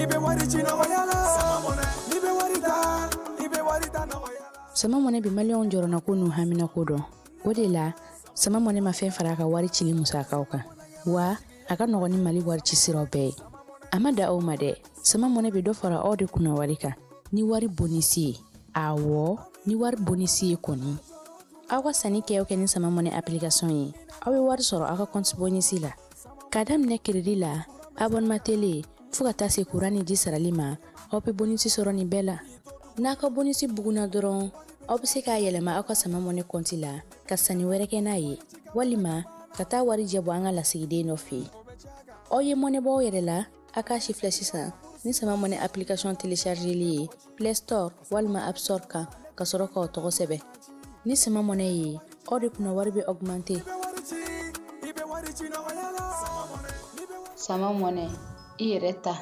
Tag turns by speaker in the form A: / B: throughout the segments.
A: bɛ wari ci nɔgɔya la, n'i bɛ wari ta, i bɛ wari ta nɔgɔya la.
B: Sama Mɔnɛ bɛ Maliyɛnw jɔrɔnako n'u haminako dɔn. O de la, Sama Mɔnɛ ma fɛn fara a ka wari cili musakaw kan, wa a ka nɔgɔn ni Mali wari ci siraw bɛɛ ye. A ma da aw ma dɛ, Sama Mɔnɛ bɛ dɔ fara aw de kunna wari kan ni wari bonisi ye. Awɔ, ni wari bonisi ye kɔni. Aw ka sanni kɛ o kɛ ni Sama Mɔnɛ application ye, aw bɛ wari sɔrɔ aw ka compte bonisi la. K'a daminɛ crédit la, abonnement télé, fo ka taa se kuran ni ji sarali ma, aw bɛ bonisi sɔrɔ nin bɛɛ la. N'a ka bonisi bugunna dɔrɔn, aw bɛ se k'a yɛlɛma aw ka Sama Mɔnɛ kɔnti la ka sanni wɛrɛ kɛ n'a ye, walima ka taa wari jɛ bɔ an ka lasigiden dɔ fɛ yen. Aw ye mɔnɛ bɔ aw yɛrɛ la, a k'a si filɛ sisan ni Sama Mɔnɛ application téléchargeli ye Play Store walima App Store kan, ka sɔrɔ k'aw tɔgɔ sɛbɛn. Ni Sama Mɔnɛ ye, aw de kunna wari bɛ augmenter.
C: Sama Mɔnɛ, i yɛrɛ ta.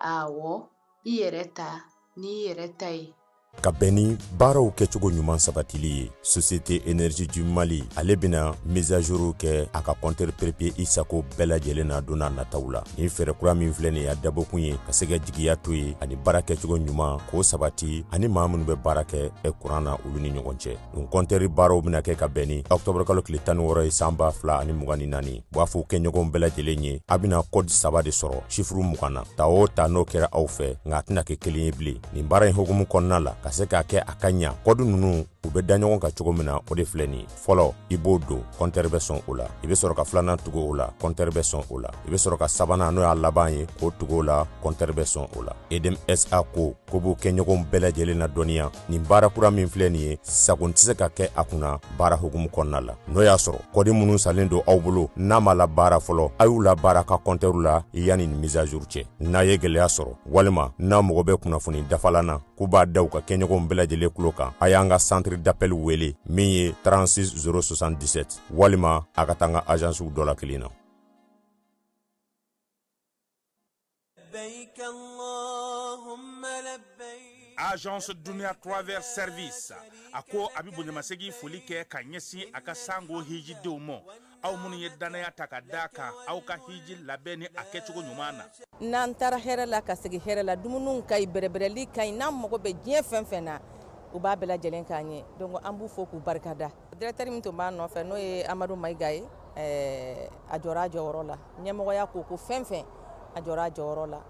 C: Awɔ, i yɛrɛ ta n'i yɛrɛ ta ye.
D: Ka bɛn ni baaraw kɛcogo ɲuman sabatili ye, Société Énergie du Mali ale bɛna mise à jour kɛ a ka compteur prépayé i sago bɛɛ lajɛlen na don n'a nataw la. Nin fɛɛrɛ kura min filɛ nin ye, a dabɔkun ye ka se ka jigiya to ye ani baara kɛcogo ɲuman k'o sabati ani maa minnu bɛ baara kɛ kuran na, olu ni ɲɔgɔn cɛ. Nin compteur baaraw bɛna kɛ ka bɛn ni octobre kalo tile 16 ye san 2024. B'a fɔ kɛɲɔgɔnw bɛɛ lajɛlen ye, a bɛna code saba de sɔrɔ chiffre 20 na. Ta o ta, n'o kɛra aw fɛ, nka a tɛna kɛ kelen ye bilen. Nin baara in hukumu kɔnɔna la, ka se k'a kɛ a ka ɲa, code ninnu u bɛ da ɲɔgɔn kan cogo min na, o de filɛ nin ye. Fɔlɔ, i b'o don, compteur bɛ sɔn o la. I bɛ sɔrɔ ka filanan tugu o la, compteur bɛ sɔn o la. I bɛ sɔrɔ ka sabanan, n'o y'a laban ye, k'o tugu o la, compteur bɛ sɔn o la. EDM SA ko ko b'u kɛɲɔgɔnw bɛɛ lajɛlen na dɔnniya, nin baara kura min filɛ nin ye, sago tɛ se ka kɛ a kunna baara hukumu kɔnɔna la. N'o y'a sɔrɔ code minnu salen don aw bolo n'a ma labaara fɔlɔ, a y'u labaara ka compteur la yanni nin mise à jour cɛ. N'a ye gɛlɛya sɔrɔ walima n'a mago bɛ kunnafoni dafalan na, k'u b'a da u ka kɛɲɔgɔnw bɛɛ lajɛlen tulo kan, a y'an ka centre d'appel wele min ye 36 077, walima a ka taa an ka agencew dɔ la kelen na.
E: Agence Dunia Travel Service a ko a bɛ bonyamasegin foli kɛ ka ɲɛsin a ka sango hijidenw ma, aw minnu ye dannaya ta ka d'a kan aw ka hiji labɛn ni a kɛcogo ɲuman na.
F: N'an taara hɛrɛ la ka segin hɛrɛ la, dumuniw ka ɲi, bɛrɛbɛrɛli ka ɲi. N'an mago bɛ diɲɛ fɛn fɛn na, u b'a bɛɛ lajɛlen k'an ye. Donc an b'u fo k'u barikada. Directeur min tun b'a nɔfɛ, n'o ye Amadu Mayiga ye, a jɔra a jɔyɔrɔ la. Ɲɛmɔgɔya ko ko fɛn fɛn, a jɔra a jɔyɔrɔ la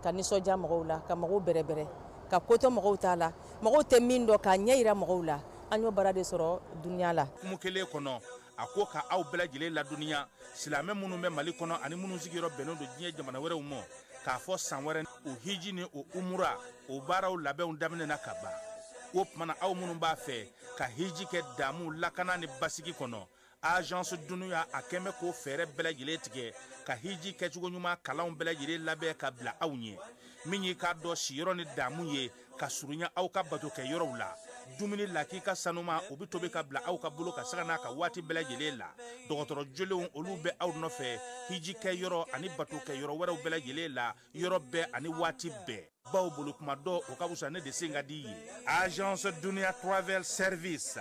F: ka nisɔndiya mɔgɔw la, ka mɔgɔw bɛrɛbɛrɛ, ka kotɔ mɔgɔw t'a la, mɔgɔw tɛ min dɔn k'a ɲɛ yira mɔgɔw la. An y'o baara de sɔrɔ Dunia la.
E: Kumu kelen kɔnɔ, a ko ka aw bɛɛ lajɛlen ladɔnniya, silamɛ minnu bɛ Mali kɔnɔ ani minnu sigiyɔrɔ bɛnnen don diɲɛ jamana wɛrɛw ma, k'a fɔ san wɛrɛ o hiji ni o umura o baaraw labɛnw daminɛna ka ban. O tuma na, aw minnu b'a fɛ ka hiji kɛ damu, lakana ni basigi kɔnɔ, Agence Dunia a kɛn bɛ k'o fɛɛrɛ bɛɛ lajɛlen tigɛ ka hiji kɛcogo ɲuman kalanw bɛɛ lajɛlen labɛn ka bila aw ɲɛ. Min y'i k'a dɔn siyɔrɔ ni damu ye ka surunya aw ka bato kɛ yɔrɔw la, dumuni lakika sanuma o bɛ tobi ka bila aw ka bolo ka sanga n'a ka waati bɛɛ lajɛlen la. Dɔgɔtɔrɔ jolenw olu bɛ aw nɔfɛ hiji kɛ yɔrɔ ani bato kɛ yɔrɔ wɛrɛw bɛɛ lajɛlen la, yɔrɔ bɛɛ ani waati bɛɛ. Baw bolo kuma dɔ o ka fisa ne de sen ka di ye. Agence Dunia Travel Service,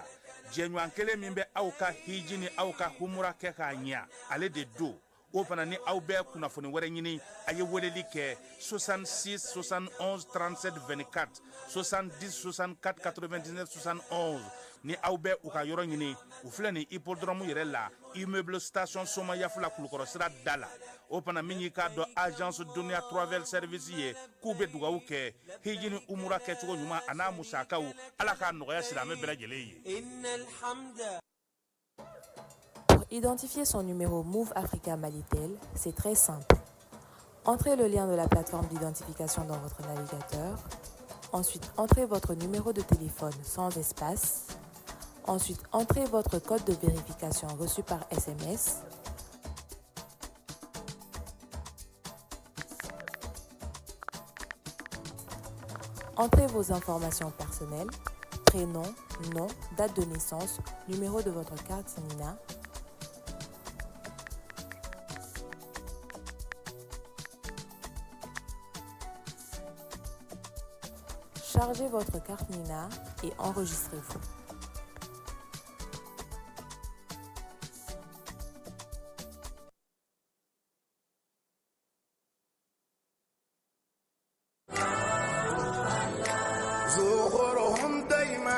E: jɛɲɔgɔn kelen min bɛ aw ka hiji ni aw ka humura kɛ k'a ɲɛ, ale de don. O fana ni aw bɛ kunnafoni wɛrɛ ɲini, a ye weleli kɛ 66 71 37 24, 70 64 99 71. Ni aw bɛ u ka yɔrɔ ɲini, u filɛ nin hippodrome yɛrɛ la, immeuble station Somayafula, Kulukɔrɔ sira da la. O fana min y'i k'a dɔn Agence Dunia Travel Service ye, k'u bɛ dugawu kɛ hiji ni umura kɛcogo ɲuman a n'a musakaw, Ala k'a nɔgɔya silamɛ bɛɛ lajɛlen ye.
G: Pour identifier son numéro Moov Africa Malitel, c'est très simple. Entrez le lien de la plateforme d'identification dans votre navigateur. Ensuite, entrez votre numéro de téléphone sans espace. Ensuite, entrez votre code de vérification reçu par SMS. Entrez vos informations personnelles, prénom, nom, date de naissance, numéro de votre carte NINA. Chargez votre carte NINA et enregistrez-vous.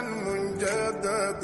A: مجدد.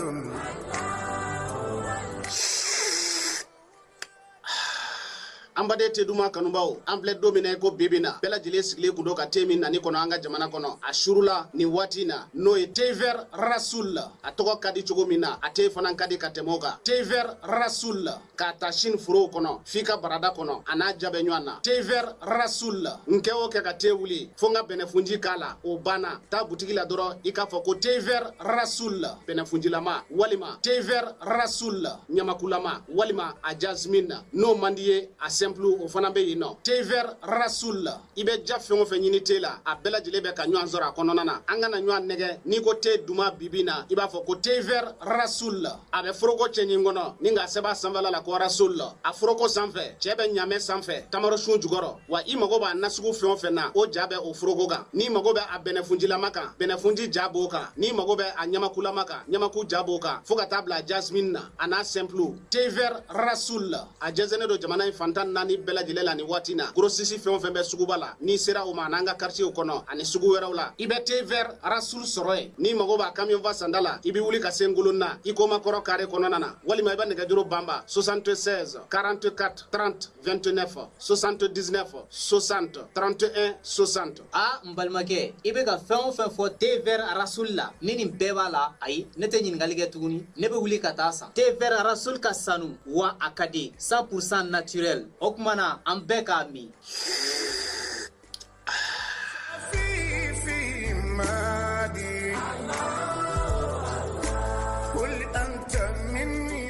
H: An baden te duman kanubaw, an filɛ don min na i ko bibi na, bɛɛ lajɛlen sigilen kun don ka te min nani kɔnɔ an ka jamana kɔnɔ a surula nin waati na, n'o ye thé vert Rasoul. A tɔgɔ ka di cogo min na, a te fana ka di ka tɛmɛ o kan. Thé vert Rasoul, k'a ta Chine forow kɔnɔ f'i ka barada kɔnɔ, a n'a ja bɛ ɲɔgɔn na. Thé vert Rasoul, n kɛ o kɛ ka te wuli fo n ka bɛnɛfunji k'a la, o banna. Taa butigi la dɔrɔn i k'a fɔ ko thé vert Rasoul bɛnɛfunjilama, walima thé vert Rasoul ɲamakulama, walima a jasmine. N'o man di ye, a simple o fana bɛ yen nɔ. Thé vert Rasoul, i bɛ ja fɛn o fɛn ɲini te la, a bɛɛ lajɛlen bɛ ka ɲɔgɔn sɔrɔ a kɔnɔna na. An kana ɲɔgɔn nɛgɛ, n'i ko te duman bibi na, i b'a fɔ ko thé vert Rasoul. A bɛ foroko cɛɲi kɔnɔ ni k'a sɛbɛn a sanfɛla la ko Rasoul. A foroko sanfɛ, cɛ bɛ ɲamɛ sanfɛ tamarosun jukɔrɔ. Wa i mago b'a nasugu fɛn o fɛn na, o ja bɛ o foroko kan. N'i mago bɛ a bɛnɛfunjilama kan, bɛnɛfunji ja b'o kan. N'i mago bɛ a ɲamakulama kan, ɲamaku ja b'o kan, fo ka taa bila jasmine na, a n'a simple. Thé vert Rasoul, a jɛnsɛnnen don jamana in fan 14 bɛɛ lajɛlen la nin waati na. Grossiste fɛn o fɛn bɛ suguba la, n'i sera o ma, an'an ka quartier kɔnɔ ani sugu wɛrɛw la, i bɛ thé vert Rasoul sɔrɔ yen. N'i mago b'a camion fa sanda la, i bɛ wuli ka se Ngolonna i koma kɔrɔ carré kɔnɔna na, walima i bɛ nɛgɛjuru banba 76 44 30 29, 79 60 31 60.
I: A n balimakɛ, i bɛ ka fɛn o fɛn fɔ thé vert Rasoul la, ni nin bɛɛ b'a la, ayi, ne tɛ ɲininkali kɛ tuguni, ne bɛ wuli ka taa san. Thé vert Rasoul ka sanu wa a ka di, 100% naturel. O tuma na an bɛɛ k'a min.
A: في مادي قل أنت مني.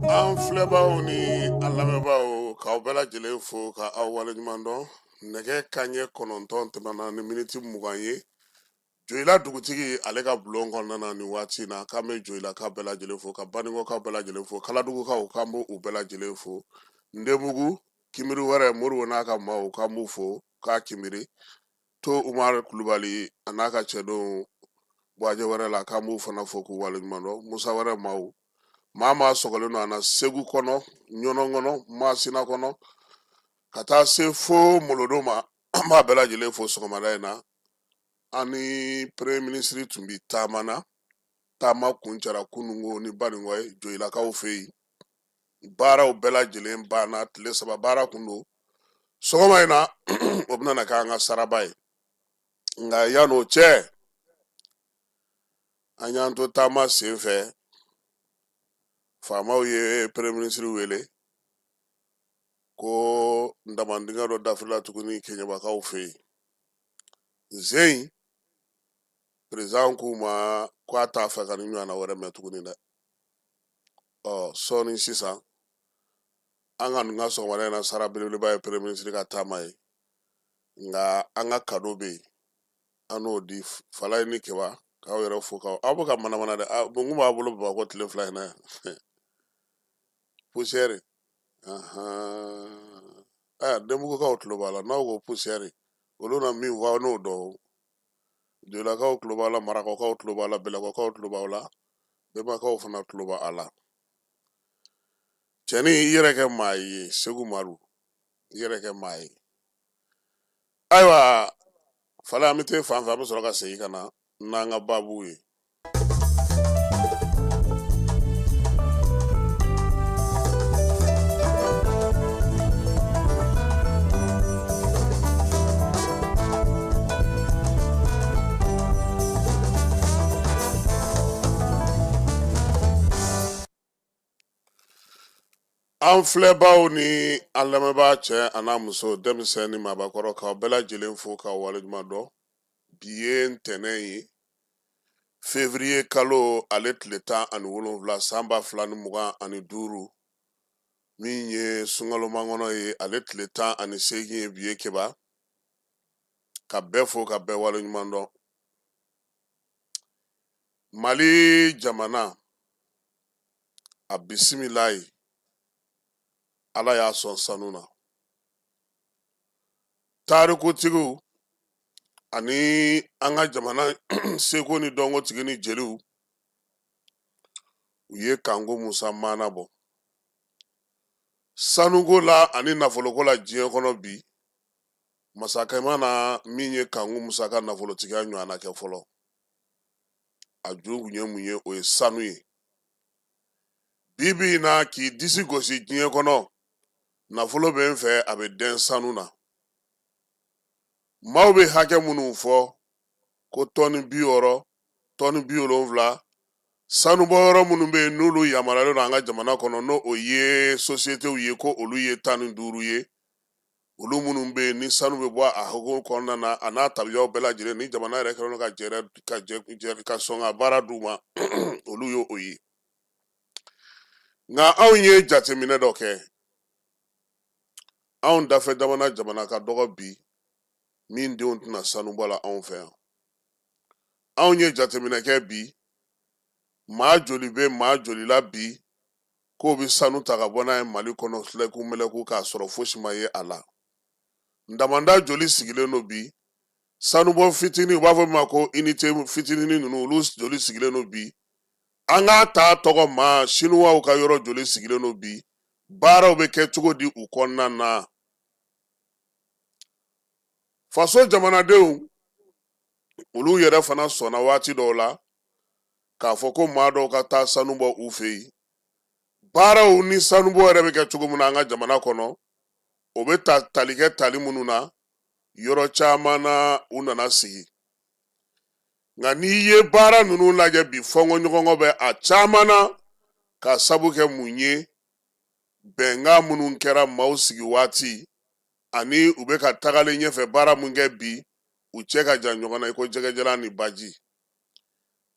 J: An filɛbaw ni an lamɛnbaaw, k'aw bɛɛ lajɛlen fo ka aw waleɲuman dɔn. Nɛgɛ kanɲɛ 9 tɛmɛna ni miniti 20 ye Joyila dugutigi ale ka bulon kɔnɔna na nin waati in na. K'an bɛ Joyilakaw bɛɛ lajɛlen fo, ka Banikɔkaw bɛɛ lajɛlen fo, Kaladugukaw, k'an b'u bɛɛ lajɛlen fo, Ndemugu Kimiri wɛrɛ Moribo n'a ka maaw, k'an b'u fo k'a Kimiri to Umar Kulubali a n'a ka cɛdenw Buwajɛ wɛrɛ la, k'an b'u fana fo k'u waleɲuman dɔn. Musa wɛrɛ maaw, maa maa sɔgɔlen don an na Segu kɔnɔ, Ɲɔnɔ kɔnɔ, Masina kɔnɔ, ka taa se fo Molodo ma, an b'a bɛɛ lajɛlen fo. Sɔgɔmada in na, an ni premier ministre tun bi taama na. Taama kuncɛra kunungo ni Banikɔ ye Joyilakaw fɛ yen. Baaraw bɛɛ lajɛlen banna, tile 3 baara kun don. Sɔgɔma in na, o bɛna na k'an ka saraba ye. Nka yan'o cɛ, an y'an to taama sen fɛ, faamaw ye premier ministre wele ko damandingɛ dɔ dafirila tuguni Keɲebakaw fɛ yen. Zen président k'u ma ko a t'a fɛ ka ni ɲɔgɔnna wɛrɛ mɛn tuguni dɛ. Ɔ sɔɔni sisan, an ka nin ka sɔgɔmada in na sara belebeleba ye premier ministre ka taama ye. Nka an ka cadeau bɛ yen, an n'o di Falaye ni Keba k'aw yɛrɛ fo k'aw aw bɛ ka manamana dɛ. Mun b'a bolo Bamakɔ tile 2 in na yan? Poussière aya, Denbugukaw tulo b'a la. N'aw ko poussière, olu na min fɔ, aw n'o dɔn. Joyilakaw tulo b'a la, Marakɔkaw tulo b'a la, Bɛlɛkɔkaw tulo b'aw la, Bɛnbakaw fana tulo b'a la. Cɛni, i yɛrɛ kɛ maa ye. Segu Maru, i yɛrɛ kɛ maa ye. Ayiwa Falaye, an bɛ taa fan fɛ, an bɛ sɔrɔ ka segin ka na n'an ka baabuw ye. An filɛbaw ni an lamɛnbaa, cɛ a n'a muso, denmisɛn ni maabakɔrɔ, k'aw bɛɛ lajɛlen fo k'aw waleɲuman dɔn. Bi ye ntɛnɛn ye, février kalo ale tile 17, san 2025, min ye sunkalomakɔnɔ ye, ale tile 18 ye bi ye. Keba, ka bɛɛ fo ka bɛɛ waleɲuman dɔn. Mali jamana, a bisimilayi, Ala y'a sɔn sanu na. Tarikutigiw ani an ka jamana seko ni dɔnko tigi ni jeliw, u ye Kanku Musa maana bɔ. Sanuko la ani nafoloko la diɲɛ kɔnɔ bi, masakɛ ma na min ye Kanku Musa ka nafolotigiya ɲɔgɔnna kɛ fɔlɔ. A ju kun ye mun ye? O ye sanu ye. Bi bi in na, k'i disi gosi diɲɛ kɔnɔ, nafolo bɛ n fɛ, a bɛ dɛn sanu na. Maaw bɛ hakɛ minnu fɔ ko tɔni 60, tɔni 70, sanubɔyɔrɔ minnu bɛ yen n'olu yamaruyalen don an ka jamana kɔnɔ, n'o o ye sosiyetew ye, ko olu ye 15 ye, olu minnu bɛ yen ni sanu bɛ bɔ a hukumu kɔnɔna na, a n'a tabiyaw bɛɛ lajɛlen, ni jamana yɛrɛ kɛlen don ka jɛrɛ ka jɛ ka sɔn ka baara d'u ma, olu ye o ye. Nka anw ye jateminɛ dɔ kɛ, anw dafɛ jamana ka dɔgɔ bi min denw tɛna sanubɔ la anw fɛ yan. Anw ye jateminɛ kɛ bi, maa joli bɛ maa joli la bi k'o bɛ sanu ta ka bɔ n'a ye Mali kɔnɔ silɛku mɛlɛku k'a sɔrɔ fosi ma ye a la? Damanda joli sigilen don bi? Sanubɔ fitinin, u b'a fɔ min ma ko unité fitinin ninnu, olu joli sigilen don bi? An k'a ta tɔgɔ ma, sinuwaw ka yɔrɔ joli sigilen don bi? Baaraw bɛ kɛ cogo di u kɔnɔna na? Faso jamanadenw, olu yɛrɛ fana sɔnna waati dɔw la k'a fɔ ko maa dɔw ka taa sanu bɔ u fɛ yen. Baaraw ni sanubɔ yɛrɛ bɛ kɛ cogo min na an ka jamana kɔnɔ, o bɛ ta tali kɛ tali minnu na, yɔrɔ caman na u nana sigi. Nka n'i ye baara ninnu lajɛ bi, fɔnkɔɲɔgɔnkɔ bɛ a caman na, ka sabu kɛ mun ye? Bɛnkan minnu kɛra maaw sigi waati ani u bɛ ka tagalen ɲɛfɛ baara mun kɛ bi, u cɛ ka jan ɲɔgɔn na i ko jɛgɛjalan ni baji.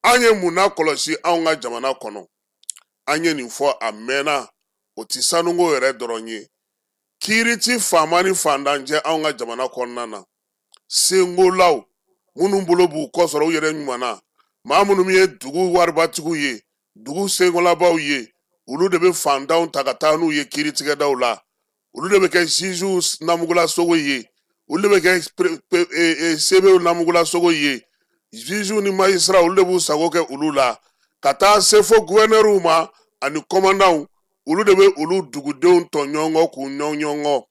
J: An ye mun na kɔlɔsi anw ka jamana kɔnɔ? An ye nin fɔ a mɛnna, o ti sanuko yɛrɛ dɔrɔn ye. Kiiri ti faama ni fantan cɛ anw ka jamana kɔnɔna na. Senkolaw minnu bolo b'u kɔ sɔrɔ u yɛrɛ ɲuman na, maa minnu ye dugu waribatigiw ye, dugu senkolabaw ye, olu de bɛ fantanw ta ka taa n'u ye kiiritigɛdaw la. Olu de bɛ kɛ ziziw namugulasogo ye, olu de bɛ kɛ sebew namugulasogo ye. Ziziw ni majisiraw, olu de b'u sago kɛ olu la, ka taa se fo guvɛnɛriw ma ani kɔmandanw. Olu de bɛ olu dugudenw tɔɲɔgɔn k'u ɲɔgɔn.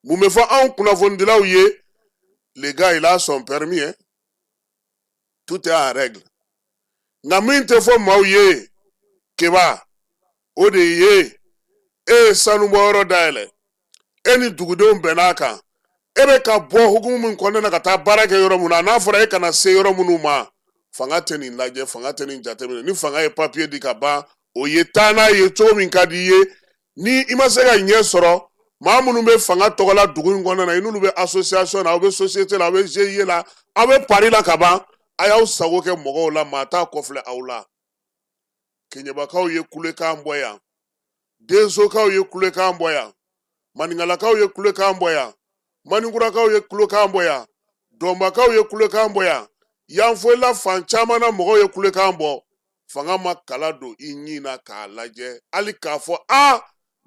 J: Mun bɛ fɔ anw kunnafonidilaw ye? Le gars, il a son permis hein? Tout est en règle. Nka min tɛ fɔ maaw ye, keba o de ye, e ye sanubɔyɔrɔ dayɛlɛ, e ni dugudenw bɛnn'a kan, e bɛ ka bɔ hukumu min kɔnɔna na ka taa baara kɛ yɔrɔ min na, n'a fɔra e kana se yɔrɔ minnu ma, fanga tɛ nin lajɛ, fanga tɛ nin jateminɛ. Ni fanga ye papiye di ka ban, o ye taa n'a ye cogo min ka di i ye. Ni i ma se ka ɲɛ sɔrɔ, maa minnu bɛ fanga tɔgɔ la dugu in kɔnɔna na, i n'olu bɛ association na, aw bɛ société la, aw bɛ GIE la, aw bɛ pari la ka ban, a y'aw sago kɛ mɔgɔw la, maa t'a kɔfilɛ aw la. Keɲebakaw ye kulekan bɔ yan, densokaw ye kulekan bɔ yan, maninkalakaw ye kulekan bɔ yan, maninkurakaw ye kulekan bɔ yan, dɔnbakaw ye kulekan bɔ yan, yanfoyila fan caman na mɔgɔw ye kulekan bɔ. Fanga ma kala don i ɲin na k'a lajɛ hali k'a fɔ a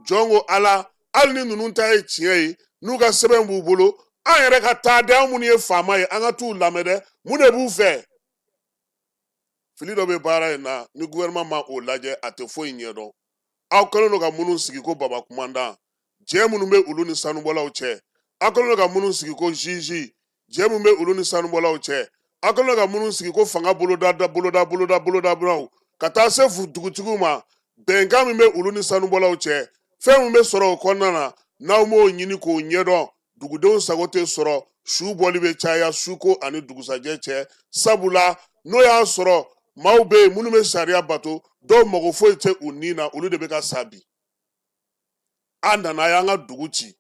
J: jɔn ko ala, hali ni ninnu ta ye tiɲɛ ye, n'u ka sɛbɛn b'u bolo, an yɛrɛ ka taa dɛ, an minnu ye faama ye, an ka t'u lamɛn dɛ, mun de b'u fɛ? Fili dɔ bɛ baara in na, ni gouvernement ma o lajɛ, a tɛ foyi ɲɛdɔn. Aw kɛlen don ka minnu sigi ko baba kumandan, jɛ minnu bɛ olu ni sanubɔlaw cɛ, aw kɛlen don ka minnu sigi ko juge, jɛ minnu bɛ olu ni sanubɔlaw cɛ, aw kɛlen don ka minnu sigi ko fanga boloda boloda boloda boloda bolodaw, ka taa se dugutigiw ma, bɛnkan min bɛ olu ni sanubɔlaw cɛ, fɛn min bɛ sɔrɔ o kɔnɔna na, n'aw m'o ɲini k'o ɲɛdɔn, dugudenw sago tɛ sɔrɔ. Su bɔli bɛ caya suko ani dugusajɛ cɛ, sabula n'o y'a sɔrɔ maaw bɛ yen minnu bɛ sariya bato, dɔw mago foyi tɛ u ni na, olu de bɛ ka sa bi. An nana, a y'an ka dugu ci,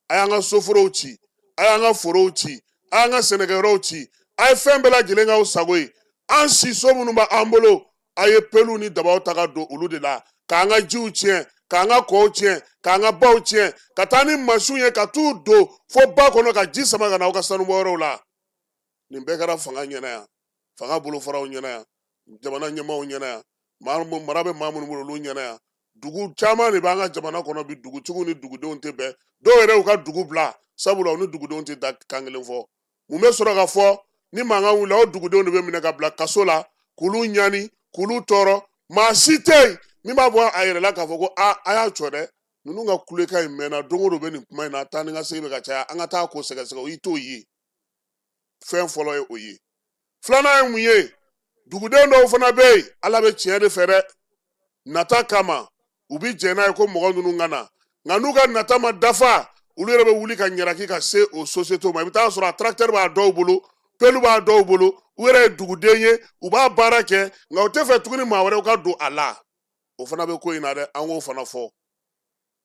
J: a y'an ka soforow ci, a y'an ka forow ci, a y'an ka sɛnɛkɛyɔrɔw ci, a ye fɛn bɛɛ lajɛlen k'aw sago ye. An siso minnu b'an bolo, a ye peluw ni dabaw ta ka don olu de la, k'an ka jiw tiɲɛ, k'an ka kɔw tiɲɛ, k'an ka baw tiɲɛ, ka taa ni masiw ye ka t'u don fo ba kɔnɔ ka ji sama ka na aw ka sanubɔyɔrɔw la. Nin bɛɛ kɛra fanga ɲɛna yan, fanga bolofaraw ɲɛna yan, jamana ɲɛmaaw ɲɛna yan, mara bɛ maa minnu bolo, olu ɲɛna yan. Dugu caman de b'an ka jamana kɔnɔ bi, dugutigiw ni dugudenw tɛ bɛn. Dɔw yɛrɛ y'u ka dugu bila, sabula u ni dugudenw tɛ da kan kelen fɔ. Mun bɛ sɔrɔ ka fɔ ni mankan wulila? O dugudenw de bɛ minɛ ka bila kaso la, k'olu ɲani, k'olu tɔɔrɔ. Maa si tɛ yen min b'a bɔ a yɛrɛ la k'a fɔ ko a y'a jɔ dɛ. Ninnu ka kulekan in mɛnna, don o don bɛ nin kuma in na, taa ni ka segin bɛ ka caya, an ka taa ko sɛgɛsɛgɛ. I t'o ye. Fɛn fɔlɔ ye o ye. Filanan ye mun ye? Duguden dɔw fana bɛ yen, Ala bɛ tiɲɛ de fɛ dɛ, nata kama u bɛ jɛn n'a ye ko mɔgɔ ninnu ka na, nka n'u ka nata ma dafa, olu yɛrɛ bɛ wuli ka ɲaraki ka se o société ma. I bɛ taa sɔrɔ a tracteur b'a dɔw bolo, pelu b'a dɔw bolo, u yɛrɛ ye duguden ye, u b'a baara kɛ, nka u tɛ fɛ tuguni maa wɛrɛw ka don a la. O fana bɛ ko in na dɛ, an k'o fana fɔ.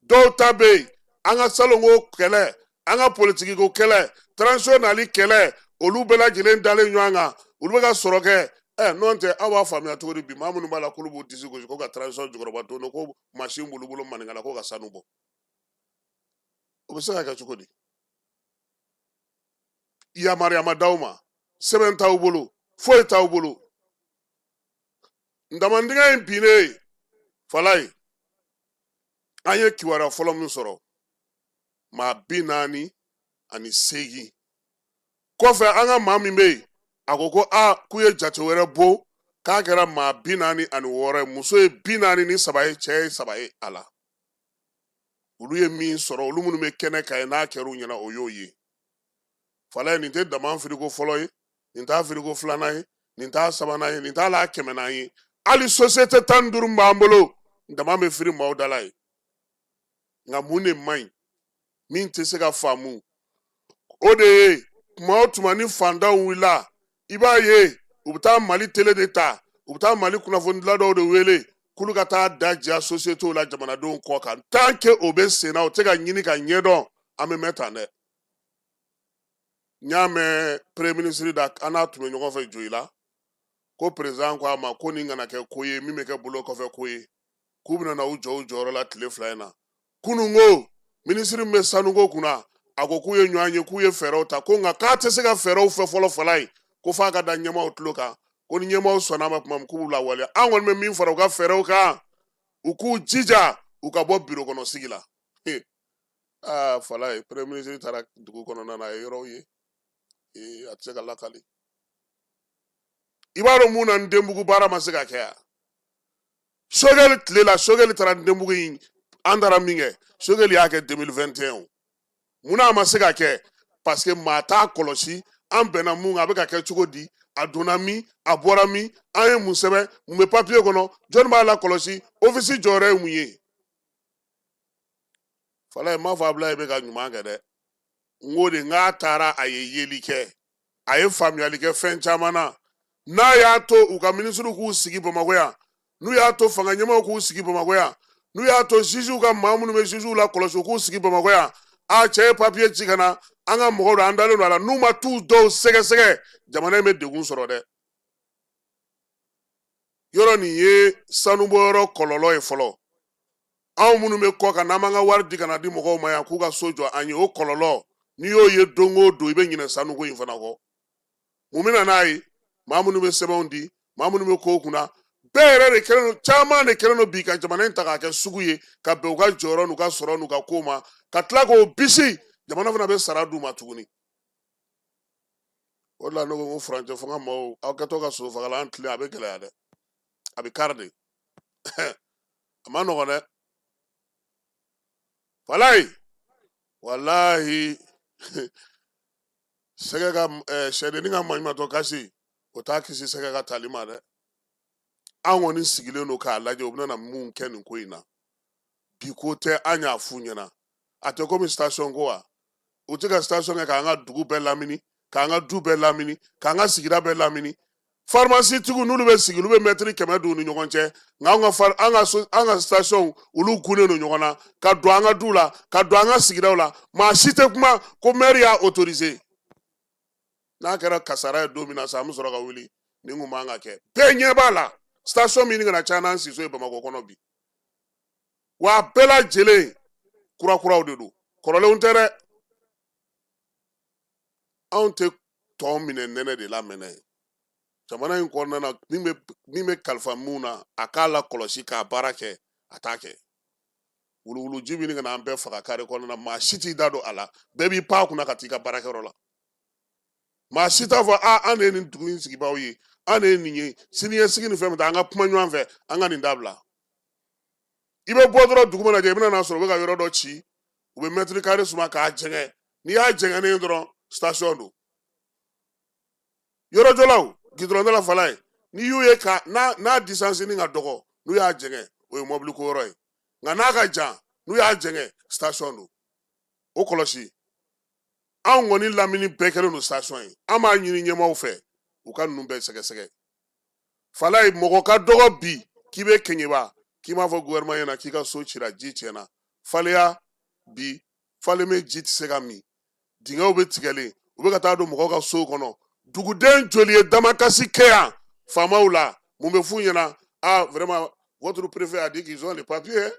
J: Dɔw ta bɛ yen, an ka salonko kɛlɛ, an ka politikiko kɛlɛ, transition nali kɛlɛ, olu bɛɛ lajɛlen dalen ɲɔgɔn kan, olu bɛ ka sɔrɔ kɛ. N'o tɛ, aw b'a faamuya cogo di bi, maa minnu b'a la k'olu b'u disi gosi ko ka transition jukɔrɔba don, ko mansin b'olu bolo maninkala ko ka sanu bɔ, o bɛ se ka kɛ cogo di? Yamaruya ma d'aw ma, sɛbɛn t'aw bolo, foyi t'aw bolo. Damandingɛ in binnen, Falayi, an ye kibaruya fɔlɔ min sɔrɔ, maa 48 kɔfɛ, an ka maa min bɛ yen, a ko ko aa, k'u ye jate wɛrɛ bɔ, k'a kɛra maa 46 ye, muso ye 43 ye, cɛ ye 3 ye a la. Olu ye min sɔrɔ, olu minnu bɛ kɛnɛ kan ye, n'a kɛra u ɲɛna, o y'o ye. Falayi, nin tɛ dama firiko fɔlɔ ye, nin t'a firiko filanan ye, nin t'a sabanan ye, nin t'a la kɛmɛnan ye. Hali société 15 b'an bolo, dama bɛ firi maaw da la ye. Nka mun de man ɲi, min tɛ se ka faamu, o de ye tuma o tuma ni fantanw wulila, i b'a ye u bɛ taa Mali tele de ta, u bɛ taa Mali kunnafonidila dɔw de wele k'olu ka taa da diya sociétéw la jamanadenw kɔ kan. Tant que o bɛ sen na, o tɛ ka ɲini ka ɲɛdɔn, an bɛ mɛn tan dɛ. N y'a mɛn premier ministre da, an n'a tun bɛ ɲɔgɔn fɛ Joyila, ko président ko a ma ko nin kana kɛ ko ye min bɛ kɛ bolo kɔfɛ ko ye, k'u bɛna na u jɔ u jɔyɔrɔ la tile 2 in na. Kunun ko minisiri min bɛ sanuko kunna, a ko k'u ye ɲɔgɔn ye, k'u ye fɛɛrɛw ta, ko nka k'a tɛ se ka fɛɛrɛw fɛ fɔlɔ, Falayi, ko f'a ka da ɲɛmaaw tulo kan, ko ni ɲɛmaaw sɔnna a ma tuma min, k'u b'u lawaleya. An kɔni bɛ min fara u ka fɛɛrɛw kan, u k'u jija u ka bɔ biro kɔnɔ sigi la. Aa Falayi, premier ministre taara dugu kɔnɔna na, a ye yɔrɔw ye, a tɛ se ka lakali. I b'a dɔn mun na Ndenbugu baara ma se ka kɛ yan? Sogɛli tile la, Sogɛli taara Ndenbugu in, an taara min kɛ, Sogɛli y'a kɛ 2021. Mun na a ma se ka kɛ? Parce que maa t'a kɔlɔsi. An bɛnna mun kan, a bɛ ka kɛ cogo di? A donna min, a bɔra min, an ye mun sɛbɛn, mun bɛ papiye kɔnɔ, jɔnni b'a la kɔlɔsi, ofisi jɔyɔrɔ ye mun ye? Falayi, n m'a fɔ Abulayi bɛ ka ɲuman kɛ dɛ, n ko de n k'a taara, a ye yeli kɛ, a ye faamuyali kɛ fɛn caman na. N'a y'a to u ka minisiriw k'u sigi Bamakɔ yan, n'u y'a to fanga ɲɛmaaw k'u sigi Bamakɔ yan, n'u y'a to jugew ka maa minnu bɛ jugew la kɔlɔsi, u k'u sigi Bamakɔ yan, a cɛ ye papiye ci ka na, an ka mɔgɔw don, an dalen don a la, n'u ma t'u dɔw sɛgɛsɛgɛ, jamana in bɛ degun sɔrɔ dɛ. Yɔrɔ nin ye sanubɔyɔrɔ kɔlɔlɔ ye fɔlɔ. Anw minnu bɛ kɔ kan, n'an b'an ka wari di ka na di mɔgɔw ma yan k'u ka so jɔ an ye, o kɔlɔlɔ, n'i y'o ye don o don, i bɛ ɲinɛ sanuko in fana kɔ. Mun bɛ na n'a ye? Maa minnu bɛ sɛbɛnw di, maa minnu bɛ kow kunna, bɛɛ yɛrɛ de kɛlen don, caman de kɛlen don bi ka jamana in ta k'a kɛ sugu ye, ka bɛn u ka jɔyɔrɔ n'u ka sɔrɔ n'u ka kow ma, ka tila k'o bisi, jamana fana bɛ sara d'u ma tuguni. O de la ne ko n ko furancɛ fanga maaw, aw kɛtɔ ka sosofagalan tilen, a bɛ gɛlɛya dɛ, a bɛ kari de, a ma nɔgɔn dɛ. Walayi, walahi, sɛgɛ ka sɛdennin ka maɲumatɔ kasi, o t'a kisi sɛgɛ ka tali ma dɛ. An kɔni sigilen don k'a lajɛ u bɛna mun kɛ nin ko in na. Bi ko tɛ, an y'a f'u ɲɛna, a tɛ komi station ko wa, u tɛ ka station kɛ k'an ka dugu bɛɛ lamini, k'an ka du bɛɛ lamini, k'an ka sigida bɛɛ lamini. Pharmacie tigiw n'olu bɛ sigi, olu bɛ mɛtiri 100 don u ni ɲɔgɔn cɛ, nka an ka far an ka so, an ka station, olu gunnen don ɲɔgɔn na ka don an ka duw la, ka don an ka sigidaw la. Maa si tɛ kuma ko maire y'a autorisé. N'a kɛra kasara ye don min na sa, an bɛ sɔrɔ ka wuli. Nin kun man ka kɛ, bɛɛ ɲɛ b'a la. Station min kana ca n'an siso ye Bamakɔ kɔnɔ bi, wa a bɛɛ lajɛlen kurakuraw de don, kɔrɔlenw tɛ dɛ. Anw tɛ tɔn minɛ nɛnɛ de la mɛnɛ jamana in kɔnɔna na. Min bɛ kalifa mun na, a k'a la kɔlɔsi k'a baara kɛ, a t'a kɛ. Wuluwuluji bɛ ɲini ka na an bɛɛ faga kare kɔnɔna na, maa si t'i da don a la, bɛɛ b'i pan a kunna ka t'i ka baarakɛyɔrɔ la. Maa si t'a fɔ a an de ye nin dugu in sigibaaw ye, an de ye nin ye, siniɲɛsigi ni fɛn bɛ taa, an ka kuma ɲɔgɔn fɛ, an ka nin dabila. I bɛ bɔ dɔrɔn dugu mana jɛ, i bɛna n'a sɔrɔ u bɛ ka yɔrɔ dɔ ci, u bɛ mètre carré suma k'a jɛngɛ. N'i y'a jɛngɛnnen ye dɔrɔn, station don. Yɔrɔjɔlaw, gidɔrɔn da la Falaye, n'i y'u ye ka n'a distance ni ka dɔgɔ, n'u y'a jɛngɛ, o ye mɔbili ko yɔrɔ ye. Nka n'a ka jan, n'u y'a jɛngɛ, station don. O kɔlɔsi. Anw kɔni lamini bɛɛ kɛlen don station ye. An b'a ɲini ɲɛmaaw fɛ u ka ninnu bɛɛ sɛgɛsɛgɛ. Falaye, mɔgɔ ka dɔgɔ bi k'i bɛ Keɲeba k'i m'a fɔ gouvernement ɲɛna k'i ka so cira, ji tiɲɛna. Faleya bi, Falémé ji tɛ se ka min, dingɛw bɛ tigɛlen, u bɛ ka taa don mɔgɔw ka sow kɔnɔ. Duguden joli ye damakasi kɛ yan faamaw la? Mun bɛ f'u ɲɛna? Ah, vraiment, votre préfet a dit qu'ils ont les papiers,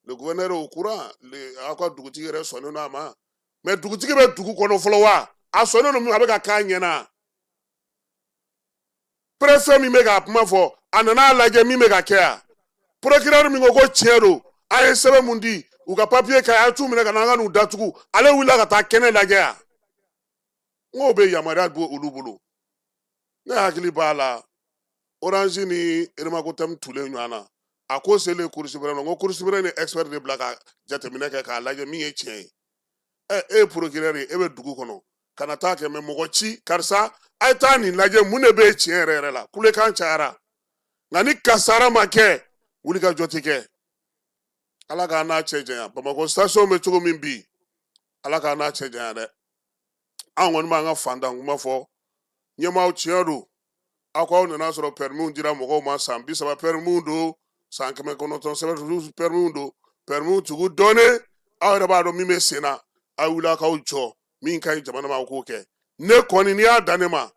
J: le gouverneur est au courant, aw ka dugutigi yɛrɛ sɔnnen don a ma. Mais dugutigi bɛ dugu kɔnɔ fɔlɔ wa? A sɔnnen don min, a bɛ ka k'a ɲɛna? Préfet min bɛ k'a kuma fɔ, a nana a lajɛ min bɛ ka kɛ yan? Procureur min ko ko tiɲɛ don, an ye sɛbɛn mun di, u ka papier ka a t'u minɛ ka na an ka n'u datugu, ale wulila ka taa kɛnɛ lajɛ yan? N k'o bɛ yamaruya bɔ olu bolo. Ne hakili b'a la, Orange ni Hermakotem tulen ɲɔgɔn na, a ko selen Cour suprême na, n ko Cour suprême ni expert de bila ka jateminɛ kɛ k'a lajɛ min ye tiɲɛ ye. Ɛ, e ye procureur ye, e bɛ dugu kɔnɔ, kana taa kɛ mɛ mɔgɔ ci, karisa, a ye taa nin lajɛ, mun de bɛ yen tiɲɛ yɛrɛ yɛrɛ la? Kulekan cayara, nka ni kasara ma kɛ, wulikajɔ tɛ kɛ. Ala k'an n'a cɛ janya. Bamakɔ station bɛ cogo min bi, Ala k'an n'a cɛ janya dɛ. An kɔni b'an ka fantan kuma fɔ ɲɛmaaw, tiɲɛ don, aw ko aw nana sɔrɔ permis dira mɔgɔw ma, san 30 permis don, san 900 sɛbɛn permis don, permis tugu dɔɔnin, aw yɛrɛ b'a dɔn min bɛ sen na. Aw wuli k'aw jɔ, min ka ɲi jamana ma, aw k'o kɛ. Ne kɔni, n'i y'a dan ne ma,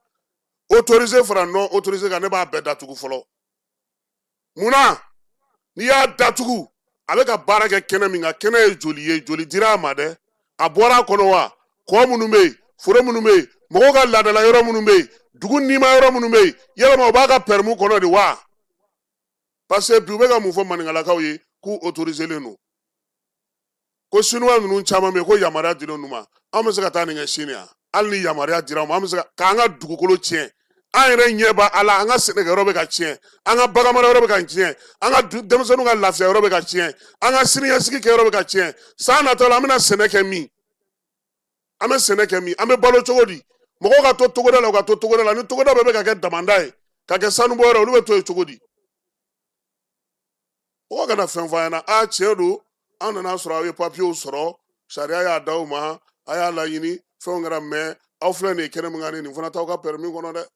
J: autorisé fara non autorisé kan, ne b'a bɛɛ datugu fɔlɔ. Munna? N'i y'a datugu, a bɛ ka baara kɛ kɛnɛ min kan, kɛnɛ ye joli ye? Joli dira a ma dɛ? A bɔra a kɔnɔ wa? Kɔ minnu bɛ yen, foro minnu bɛ yen, mɔgɔw ka laadala yɔrɔ minnu bɛ yen, dugu nima yɔrɔ minnu bɛ yen, yalama o b'a ka permis kɔnɔ de wa? Parce que bi u bɛ ka mun fɔ maninkalakaw ye? K'u autoriselen don, ko sinuwa ninnu caman bɛ yen, ko yamaruya dilen d'u ma. Anw bɛ se ka taa nin kɛ sini yan? Hali ni yamaruya dira an ma, an bɛ se k'an ka dugukolo tiɲɛ? An yɛrɛ ɲɛ b'a la, an ka sɛnɛkɛyɔrɔ bɛ ka tiɲɛ, an ka baganmara yɔrɔ bɛ ka tiɲɛ, an ka denmisɛnninw ka lafiya yɔrɔ bɛ ka tiɲɛ, an ka siniɲɛsigi kɛyɔrɔ bɛ ka tiɲɛ. San natɔ la, an bɛna sɛnɛ kɛ min? An bɛ sɛnɛ kɛ min? An bɛ balo cogo di? Mɔgɔw ka to togoda la, u ka to togoda la. Ni togoda bɛɛ bɛ ka kɛ damanda ye, ka kɛ sanubɔyɔrɔ, olu bɛ to yen cogo di? Mɔgɔ kana fɛn fɔ an ɲɛna. A tiɲɛ don, an nana sɔrɔ aw ye papiyew sɔrɔ, sariya y'a d'aw ma, a y'a laɲini, fɛnw kɛra, mɛ aw filɛ nin ye kɛnɛ min kan, nin fana t'aw ka pɛrɛmi kɔnɔ dɛ.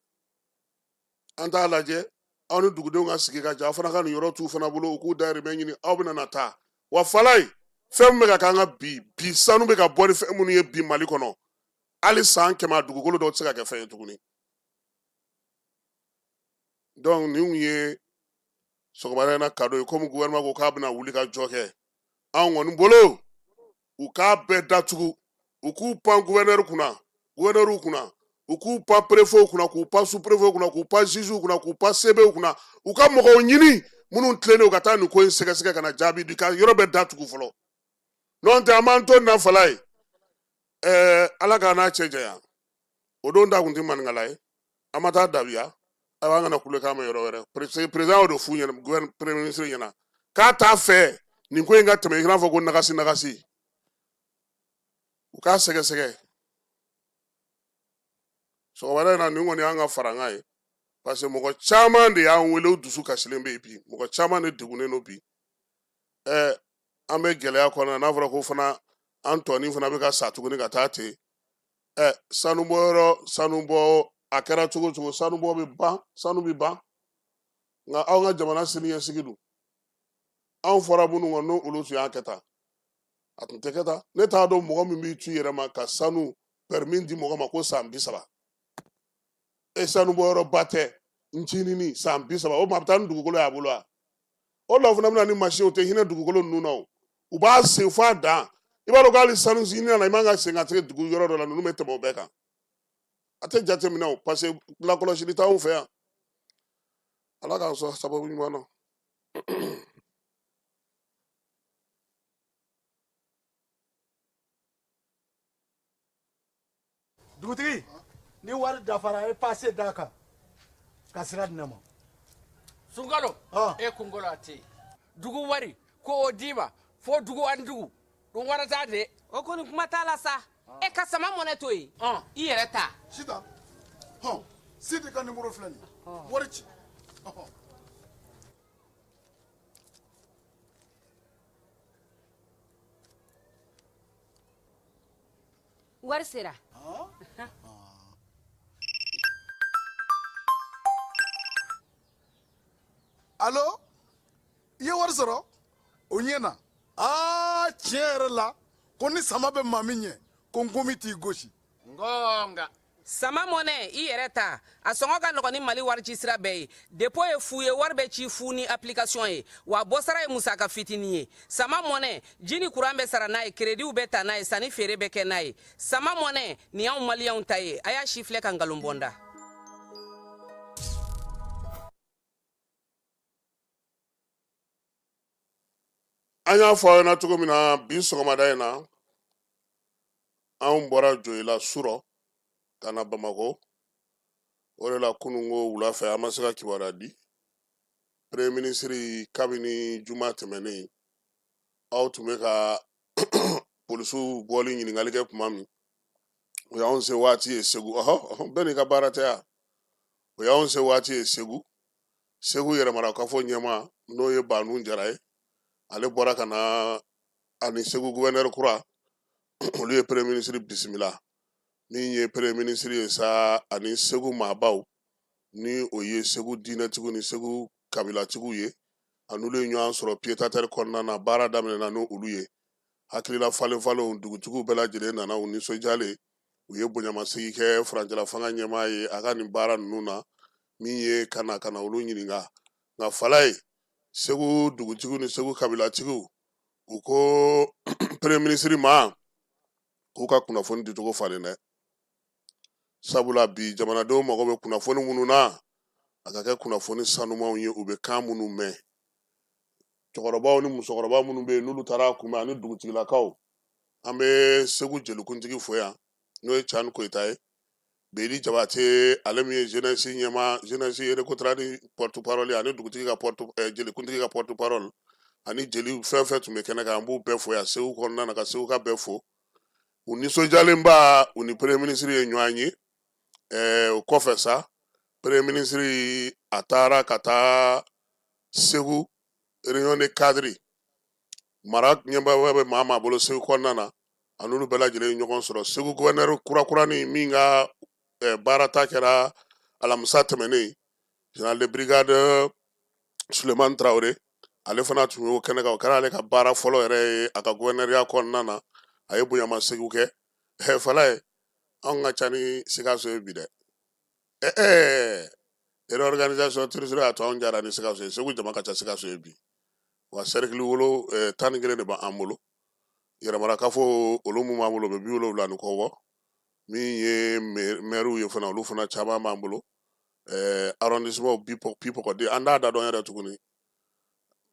J: An t'a lajɛ, aw ni dugudenw ka sigi ka jɛ, aw fana ka nin yɔrɔ t'u fana bolo, u k'u dayirimɛ ɲini, aw bɛna na taa wa. Falaye, fɛn min bɛ ka k'an ka bi bi, sanu bɛ ka bɔ ni fɛn minnu ye bi Mali kɔnɔ, hali san 100 a dugukolo dɔw tɛ se ka kɛ fɛn ye tuguni. Donc nin kun ye sɔgɔmada in na cadeau ye. Komi gouvernement ko k'a bɛna wuli ka jɔ kɛ, anw kɔni bolo, u k'a bɛɛ datugu, u k'u pan gouverneur kunna, gouverneur kunna, u k'u pan préfet kunna, k'u pan sous préfet kunna, k'u pan juge kunna, k'u pan CB kunna, u ka mɔgɔw ɲini minnu tilennen, u ka taa nin ko in sɛgɛsɛgɛ ka na jaabi di, ka yɔrɔ bɛɛ datugu fɔlɔ. N'o tɛ, an b'an to nin na Falaye. Ala k'an n'a cɛ janya. O don ta kun tɛ maninkala ye, an ma taa dabiya, ayiwa, an kana kulekan mɛn yɔrɔ wɛrɛ. Président y'o de f'u ɲɛna, gouvernement premier ministre ɲɛna, k'a t'a fɛ nin ko in ka tɛmɛ i n'a fɔ ko nagasi nagasi. U k'a sɛgɛsɛgɛ. Sɔgɔmada in na, nin kɔni y'an ka farankan ye, parce que mɔgɔ caman de y'an wele, u dusu kasilen bɛ yen bi, mɔgɔ caman de degunnen don bi. An bɛ gɛlɛya kɔnɔ, n'a fɔra ko fana an tɔnin fana bɛ ka sa tuguni ka taa ten. Sanubɔyɔrɔ, sanubɔ a kɛra cogo cogo, sanubɔ bɛ ban, sanu bɛ ban, nka anw ka jamana siniɲɛsigi dun, anw fɔra minnu kɔ, n'o olu tun y'a kɛ tan, a tun tɛ kɛ tan. Ne t'a dɔn mɔgɔ min b'i tu yɛrɛ ma ka sanu permis di mɔgɔ ma ko san 30. E, sanubɔyɔrɔba tɛ Ncinini, san 30, o ma a bɛ taa ni dugukolo y'a bolo wa? O la fana bɛna ni mansin, o tɛ hinɛ dugukolo ninnu na, o u b'a sen f'a dan. I b'a dɔn k'ale sanu ɲini na, i man ka sen ka se dugu yɔrɔ dɔ la, ninnu bɛ tɛmɛ o bɛɛ kan, a tɛ jate minɛ o, parce que lakɔlɔsili t'anw fɛ yan. Ala k'an sɔn sababu ɲuman na.
K: Dugutigi, ni wari dafara, a ye pase d'a kan ka sira di ne ma.
L: Sunkalo, e kunkolo a tɛ yen. Dugu wari Ko o d'i ma fo dugu ani dugu ɗum waɗata de.
F: O kɔni kuma t'a la sa. E ka sama mɔnɛ to yen, i yɛrɛ ta.
K: Sitan, hɔn, Sidi ka nimoro filɛ nin ye, wari ci. Ɔhɔn.
F: Wari sera.
K: Alo, i ye wari sɔrɔ? O ɲɛna. Aa, tiɲɛ yɛrɛ la, ko ni sama bɛ maa min ɲɛ, ko nkomi t'i gosi.
L: Gonga.
F: Sama mɔnɛ, i yɛrɛ ta, a sɔngɔ ka nɔgɔn ni Mali wari ci sira bɛɛ ye. Dépôt ye fu ye, wari bɛ ci fu ni application ye, wa bɔsara ye musaka fitinin ye. Sama mɔnɛ, ji ni kuran bɛ sara n'a ye, créditw bɛ ta n'a ye, sanni feere bɛ kɛ n'a ye. Sama mɔnɛ nin y'anw maliyɛnw ta ye. A y'a si filɛ ka nkalon bɔ n da.
J: An y'a fɔ aw ɲɛna cogo min na, bi sɔgɔmada in na, anw bɔra Joyila surɔ ka na Bamakɔ. O de la kununko wula fɛ, an ma se ka kibaruya di. Premier ministre, kabini juma tɛmɛnen, aw tun bɛ ka polisiw bɔli ɲininkali kɛ tuma min, o y'anw se waati ye Segu. Ɔhɔ, bɛɛ n'i ka baara tɛ yan. O y'anw se waati ye Segu. Segu yɛrɛmarakafo ɲɛmaa, n'o ye Banu Jara ye, ale bɔra ka na ani Segu gouverneur kura, olu ye premier ministre bisimila. Min ye premier ministre ye sa, ani Segu maabaw, ni o ye Segu diinɛtigiw ni Segu kabilatigiw ye, a n'olu ye ɲɔgɔn sɔrɔ pied-à-terre kɔnɔna na. Baara daminɛna ni olu ye, hakilila falen falenw. Dugutigiw bɛɛ lajɛlen nana, u nisɔndiyalen, u ye bonyamasegin kɛ furancɛla fanga ɲɛmaa ye a ka nin baara ninnu na, min ye ka na ka na olu ɲininka. Nka fala ye, Segu dugutigiw ni Segu kabilatigiw, u ko premier ministre ma k'u ka kunnafoni dicogo falen dɛ, sabula bi jamanadenw mago bɛ kunnafoni minnu na, a ka kɛ kunnafoni sanumanw ye, u bɛ kan minnu mɛn. Cɛkɔrɔbaw ni musokɔrɔba minnu bɛ yen, n'olu taara a kunbɛn, ani dugutigilakaw, an bɛ Segu jelikuntigi fo yan, n'o ye Cani Koyita ye. Beli Jabate, ale min ye jeunesse ɲɛmaa, jeunesse RECOTRAD porte parole, ani dugutigi ka porte jelikuntigi ka porte parole, ani jeli fɛn fɛn tun bɛ kɛnɛ kan, an b'u bɛɛ fo yan Segu kɔnɔna na, ka Segu ka bɛɛ fo. U nisɔndiyalenba, u ni premier ministre ye ɲɔgɔn ye. O kɔfɛ sa, premier ministre a taara ka taa Segu réunion de cadre, mara ɲɛmaaya bɛ maa maa bolo Segu kɔnɔna na, a n'olu bɛɛ lajɛlen ye ɲɔgɔn sɔrɔ. Segu gouverneur kurakurani min ka baarata kɛra alamisa tɛmɛnen, général de brigade Sulemani Traoré, ale fana tun y'o kɛnɛ kan. O kɛra ale ka baara fɔlɔ yɛrɛ ye a ka gouverneurya kɔnɔna na. A ye bonyamasegin kɛ. Fala ye, anw ka ca ni Sikaso ye bi dɛ. Ɛɛ, réorganisation territoriale y'a to anw jara ni Sikaso ye. Segu jama ka ca Sikaso ye bi wa. Cercle wolo 11 de b'an bolo. Yɛrɛmarakafo, olu mun b'an bolo, o bɛ 70 ni kɔ bɔ. Min ye maires ye fana, olu fana caman b'an bolo. Arrondissement pipɔgɔden, an t'a da dɔn yɛrɛ tuguni.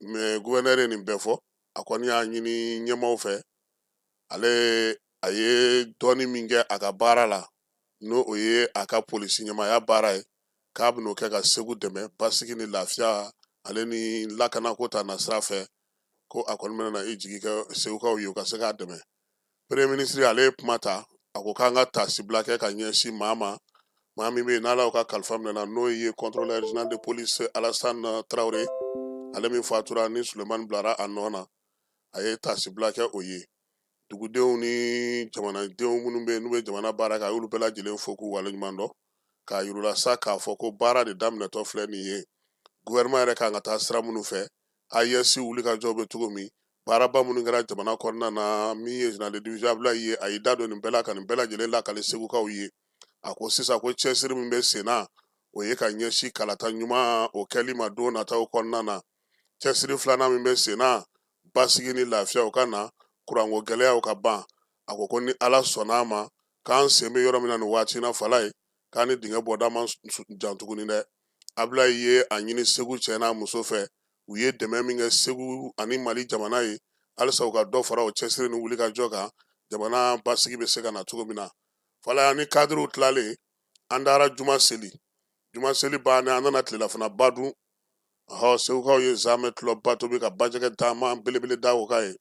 J: Mais gouverneur ye nin bɛɛ fɔ. A kɔni y'a ɲini ɲɛmaaw fɛ, ale a ye dɔɔni min kɛ a ka baara la, n'o o ye a ka polisi ɲɛmaaya baara ye, k'a bɛn'o kɛ ka Segu dɛmɛ basigi ni lafiya ale ni lakanako ta na sira fɛ, ko a kɔni bɛna i jigi kɛ Segukaw ye, u ka se k'a dɛmɛ. Premier ministre, ale ye kuma ta, a ko k'an ka taasibila kɛ ka ɲɛsin maa ma, maa min bɛ yen n'Ala y'o ka kalifa minɛ na, n'o ye contrôleur régional de police Alassane Traoré, ale min fatura ni Sulemani bilara a nɔ na. A ye taasibila kɛ o ye. Dugudenw ni jamanadenw minnu bɛ yen, n'u bɛ jamana baara kɛ, a y'olu bɛɛ lajɛlen fo k'u waleɲuman dɔn, k'a yir'u la sa k'a fɔ ko baara de daminɛtɔ filɛ nin ye. Gouvernement yɛrɛ kan ka taa sira minnu fɛ, AES wulikajɔw bɛ cogo min, baaraba minnu kɛra jamana kɔnɔna na, min ye général de division Abdoulaye ye, a y'i da don nin bɛɛ la ka nin bɛɛ lajɛlen lakali Segukaw ye. A ko sisan ko cɛsiri min bɛ sen na, o ye ka ɲɛsin kalata ɲuman o kɛli ma don nataw kɔnɔna na. Cɛsiri filanan min bɛ sen na, basigi ni lafiya o ka na, kuranko gɛlɛyaw ka ban. A ko ko ni Ala sɔnna a ma, k'an sen bɛ yɔrɔ min na nin waati in na, fala ye, k'an ni dingɛ bɔda man jan tuguni dɛ. Abdoulaye ye a ɲini Segu cɛ n'a muso fɛ, u ye dɛmɛ min kɛ Segu ani Mali jamana ye, halisa u ka dɔ fara o cɛsiri ni wulikajɔ kan, jamana basigi bɛ se ka na cogo min na. Fala ni kadiriw tilalen, an taara juma seli. Juma seli bannen, an nana tilelafana ba dun. Ɔhɔ, segukaw ye zamɛ tulɔba tobi ka bajɛgɛ taama belebele da o kan ye.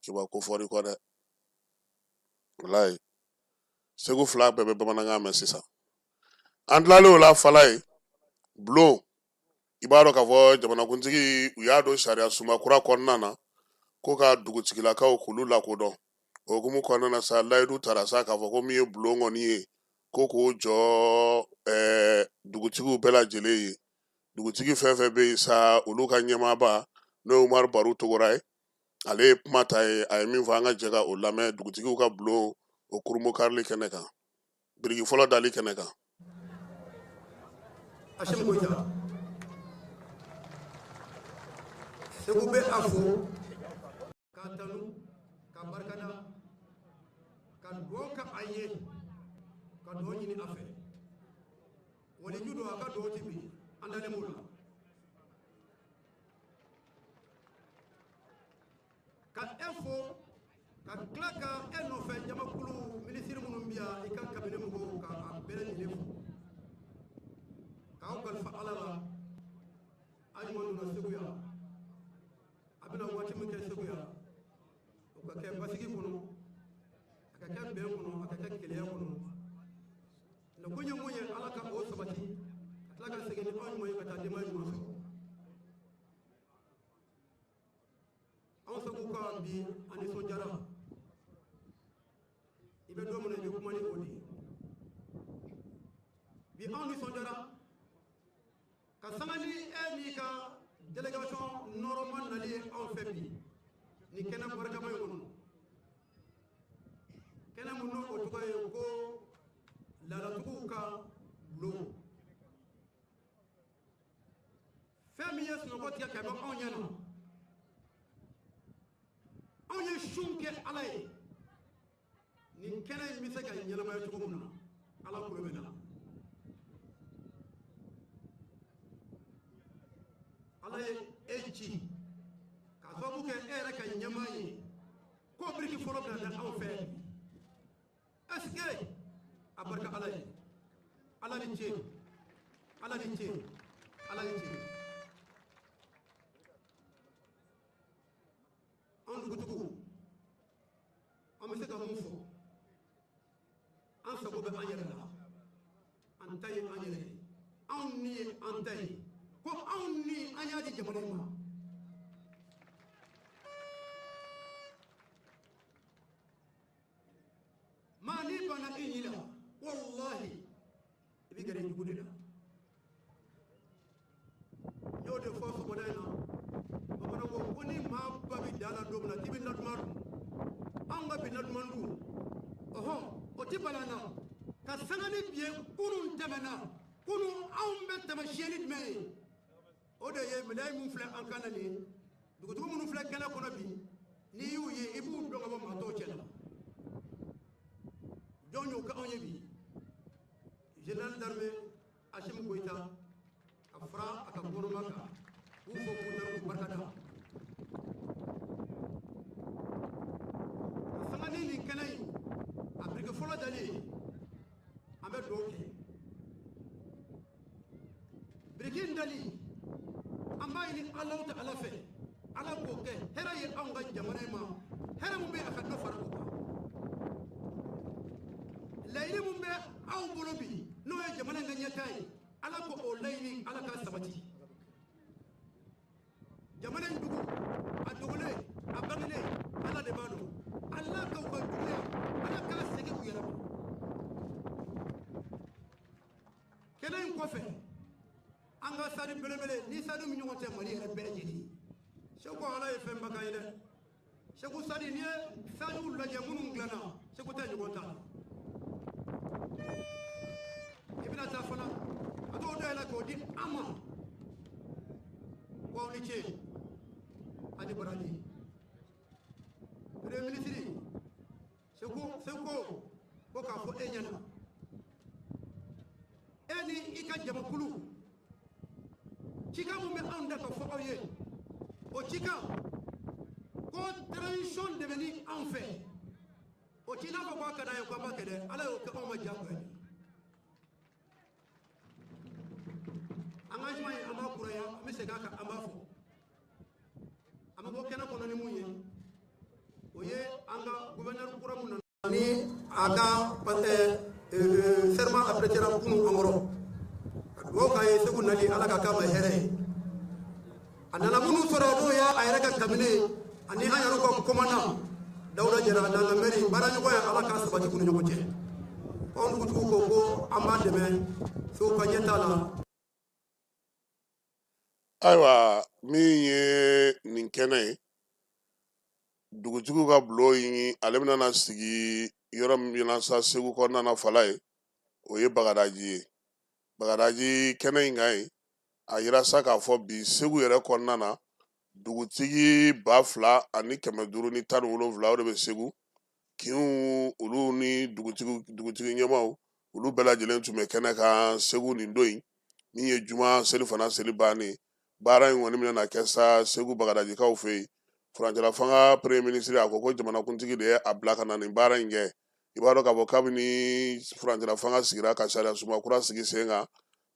J: Kiba ko fɔri kɔ dɛ, walayi, Segu fila bɛɛ bɛ bamanankan mɛn sisan. An tilalen o la, fala ye bulon. I b'a dɔn k'a fɔ jamanakuntigi u y'a don sariya sunba kura kɔnɔna na ko ka dugutigilakaw k'olu lakodɔn. O hukumu kɔnɔna na sa, layidu tara sa k'a fɔ ko min ye bulon kɔni ye, ko k'o jɔ dugutigiw bɛɛ lajɛlen ye. Dugutigi fɛn fɛn bɛ yen sa, olu ka ɲɛmaaba n'o ye Umaru Baru Togora ye, ale ye kuma ta ye. A ye min fɔ, an ka jɛ ka o lamɛn dugutigiw ka bulon o kurunbonkarili kɛnɛ kan, biriki fɔlɔ dali kɛnɛ kan.
M: Asimi Goyita, Segu bɛ a fo k'a tanu, ka barikada, ka dugawu kɛ a ye, ka dugawu ɲini a fɛ. Waliju don, a ka dugawu tɛ bin, an dalen b'o la. Ka e fo, ka tila ka e nɔfɛ jamakulu minisiri minnu bɛ yan, i ka kabine mɔgɔw, ka a bɛɛ lajɛlen fo, k'aw kalifa Ala la. A ɲuman donna Segu yan, a bɛna waati min kɛ Segu yan, o ka kɛ basigi kɔnɔ, a ka kɛ bɛn kɔnɔ, a ka kɛ kelenya kɔnɔ. Nakun ye mun ye, Ala ka o sabati, ka tila ka segin ni aw ɲuman ye, ka taa denbaya ɲuman sɔrɔ. Anw Segu ka bi, an nisɔndiyara. I bɛ don min na, i bɛ kuma ni o de ye. Bi anw nisɔndiyara ka sanga ni e n'i ka délégation nɔrɔma nali ye anw fɛ bi nin kɛnɛ barikama in kɔnɔ, kɛnɛ mun n'o tɔgɔ ye ko laadatigiw ka bulon. Fɛn min ye sunɔgɔ tigɛ ka bɔ anw ɲɛ na, anw ye sun kɛ Ala ye nin kɛnɛ in bɛ se ka ɲɛnamaya cogo min na, Ala kulo bɛ na. Ala ye e ci k'a sababu kɛ e yɛrɛ ka ɲɛmaa ye, k'o biriki fɔlɔ bɛna da anw fɛ. Est-ce que a barika Ala ye? Ala ni ce, Ala ni ce, Ala ni ce. Anw dugutigiw, an bɛ se ka mun fɔ? An sago bɛ an yɛrɛ la, an ta ye an yɛrɛ ye, anw ni ye an ta ye, ko anw ni an y'a di jamana in ma. Maa n'i banna i ɲi la, walahi, i bɛ gɛrɛ jugu de la. N y'o de fɔ sɔgɔmada in na, bamananw ko ko ni maa ba bɛ da la don min na k'i bɛ na duman dun, anw ka bi na duman dun, ɔhɔn, o ti bali an na ka sanga ni bi ye. Kunun tɛmɛna, kunun anw bɛ taamasiyɛn ni jumɛn ye? O de ye médaille min filɛ an kan na nin ye. Dugutigi minnu filɛ kɛnɛ kɔnɔ bi, n'i y'u ye, i b'u dɔn ka bɔ maa tɔw cɛ la. Jɔn y'o kɛ anw ye bi? Général d'armée Assimi Goïta ka fara a ka gouvernement kan, k'u fo, k'u tanu, k'u barika da. Ka sanga ni nin kɛnɛ in a biriki fɔlɔ dali ye, an bɛ dugawu kɛ. Biriki in dali, an b'a ɲini Alahu ta Ala fɛ, Ala k'o kɛ hɛrɛ ye anw ka jamana in ma, hɛrɛ mun bɛ a ka dɔ fara o kan. Laɲini mun bɛ aw bolo bi, n'o ye jamana in ka ɲɛtaa ye, Ala ko o laɲini, Ala k'a sabati. Jamana in dugu a dogolen, a bangenen, Ala de b'a dɔn. Ala k'u ka juguya, Ala k'a segin u yɛrɛ ma. Kɛnɛ in kɔfɛ, an ka sadi belebele ni sadi min ɲɔgɔn tɛ Mali yɛrɛ bɛɛ lajɛlen. Segu, Ala ye fɛnba k'an ye dɛ. Segu sadi, n'i ye sadiw lajɛ minnu dilanna, Segu tɛ ɲɔgɔn ta. I bɛna taa fana ka t'o dayɛlɛ k'o di an ma. Ko aw ni ce, a ni baraji. Premier ministre, Segu, Segu ko k'a fɔ e ɲɛna, e ni i ka jamakulu, cikan mun bɛ anw da ka fɔ aw ye, o cikan ko transition dɛmɛni anw fɛ, o t'i n'a fɔ k'a ka d'an ye k'an b'a kɛ dɛ. Ala y'o kɛ anw ma diyagoya ye. An ka Engagement in, an b'a kuraya, an bɛ segin a kan, an b'a fɔ. An bɛ bɔ kɛnɛ kɔnɔ ni mun ye, o ye an ka gouverneur kura mun nana ni a ka serment a prêtera kunun an kɔrɔ, ka dugawu k'a ye Segu nali, Ala ka k'a ma hɛrɛ ye. A nana minnu sɔrɔ, n'o ye a yɛrɛ ka cabinet ani an yɛrɛ ka commandant Dawuda Jara n'an ka maire, baaraɲɔgɔnya Ala k'a sabati u ni ɲɔgɔn cɛ. Anw dugutigiw ko ko an b'a dɛmɛ Segu ka ɲɛtaa la.
J: Ayiwa, min ye nin kɛnɛ ye, dugutigiw ka bulon in, ale bɛna na sigi yɔrɔ min na sa Segu kɔnɔna na, fala ye, o ye Bagadaji ye. Bagadaji kɛnɛ in kan yen, a yira sa k'a fɔ bi Segu yɛrɛ kɔnɔna na, dugutigi 2517, o de bɛ Segu. Kinw olu ni dugutigi ɲɛmaaw, olu bɛɛ lajɛlen tun bɛ kɛnɛ kan Segu nin don in, min ye juma seli fana seli bannen. Baara in kɔni bɛna na kɛ sa Segu Bagadajikaw fɛ yen. Furancɛla fanga premier ministre, a ko ko jamanakuntigi de ye a bila ka na nin baara in kɛ. I b'a dɔn k'a fɔ kabini furancɛla fanga sigira ka sariya sunba kura sigi sen kan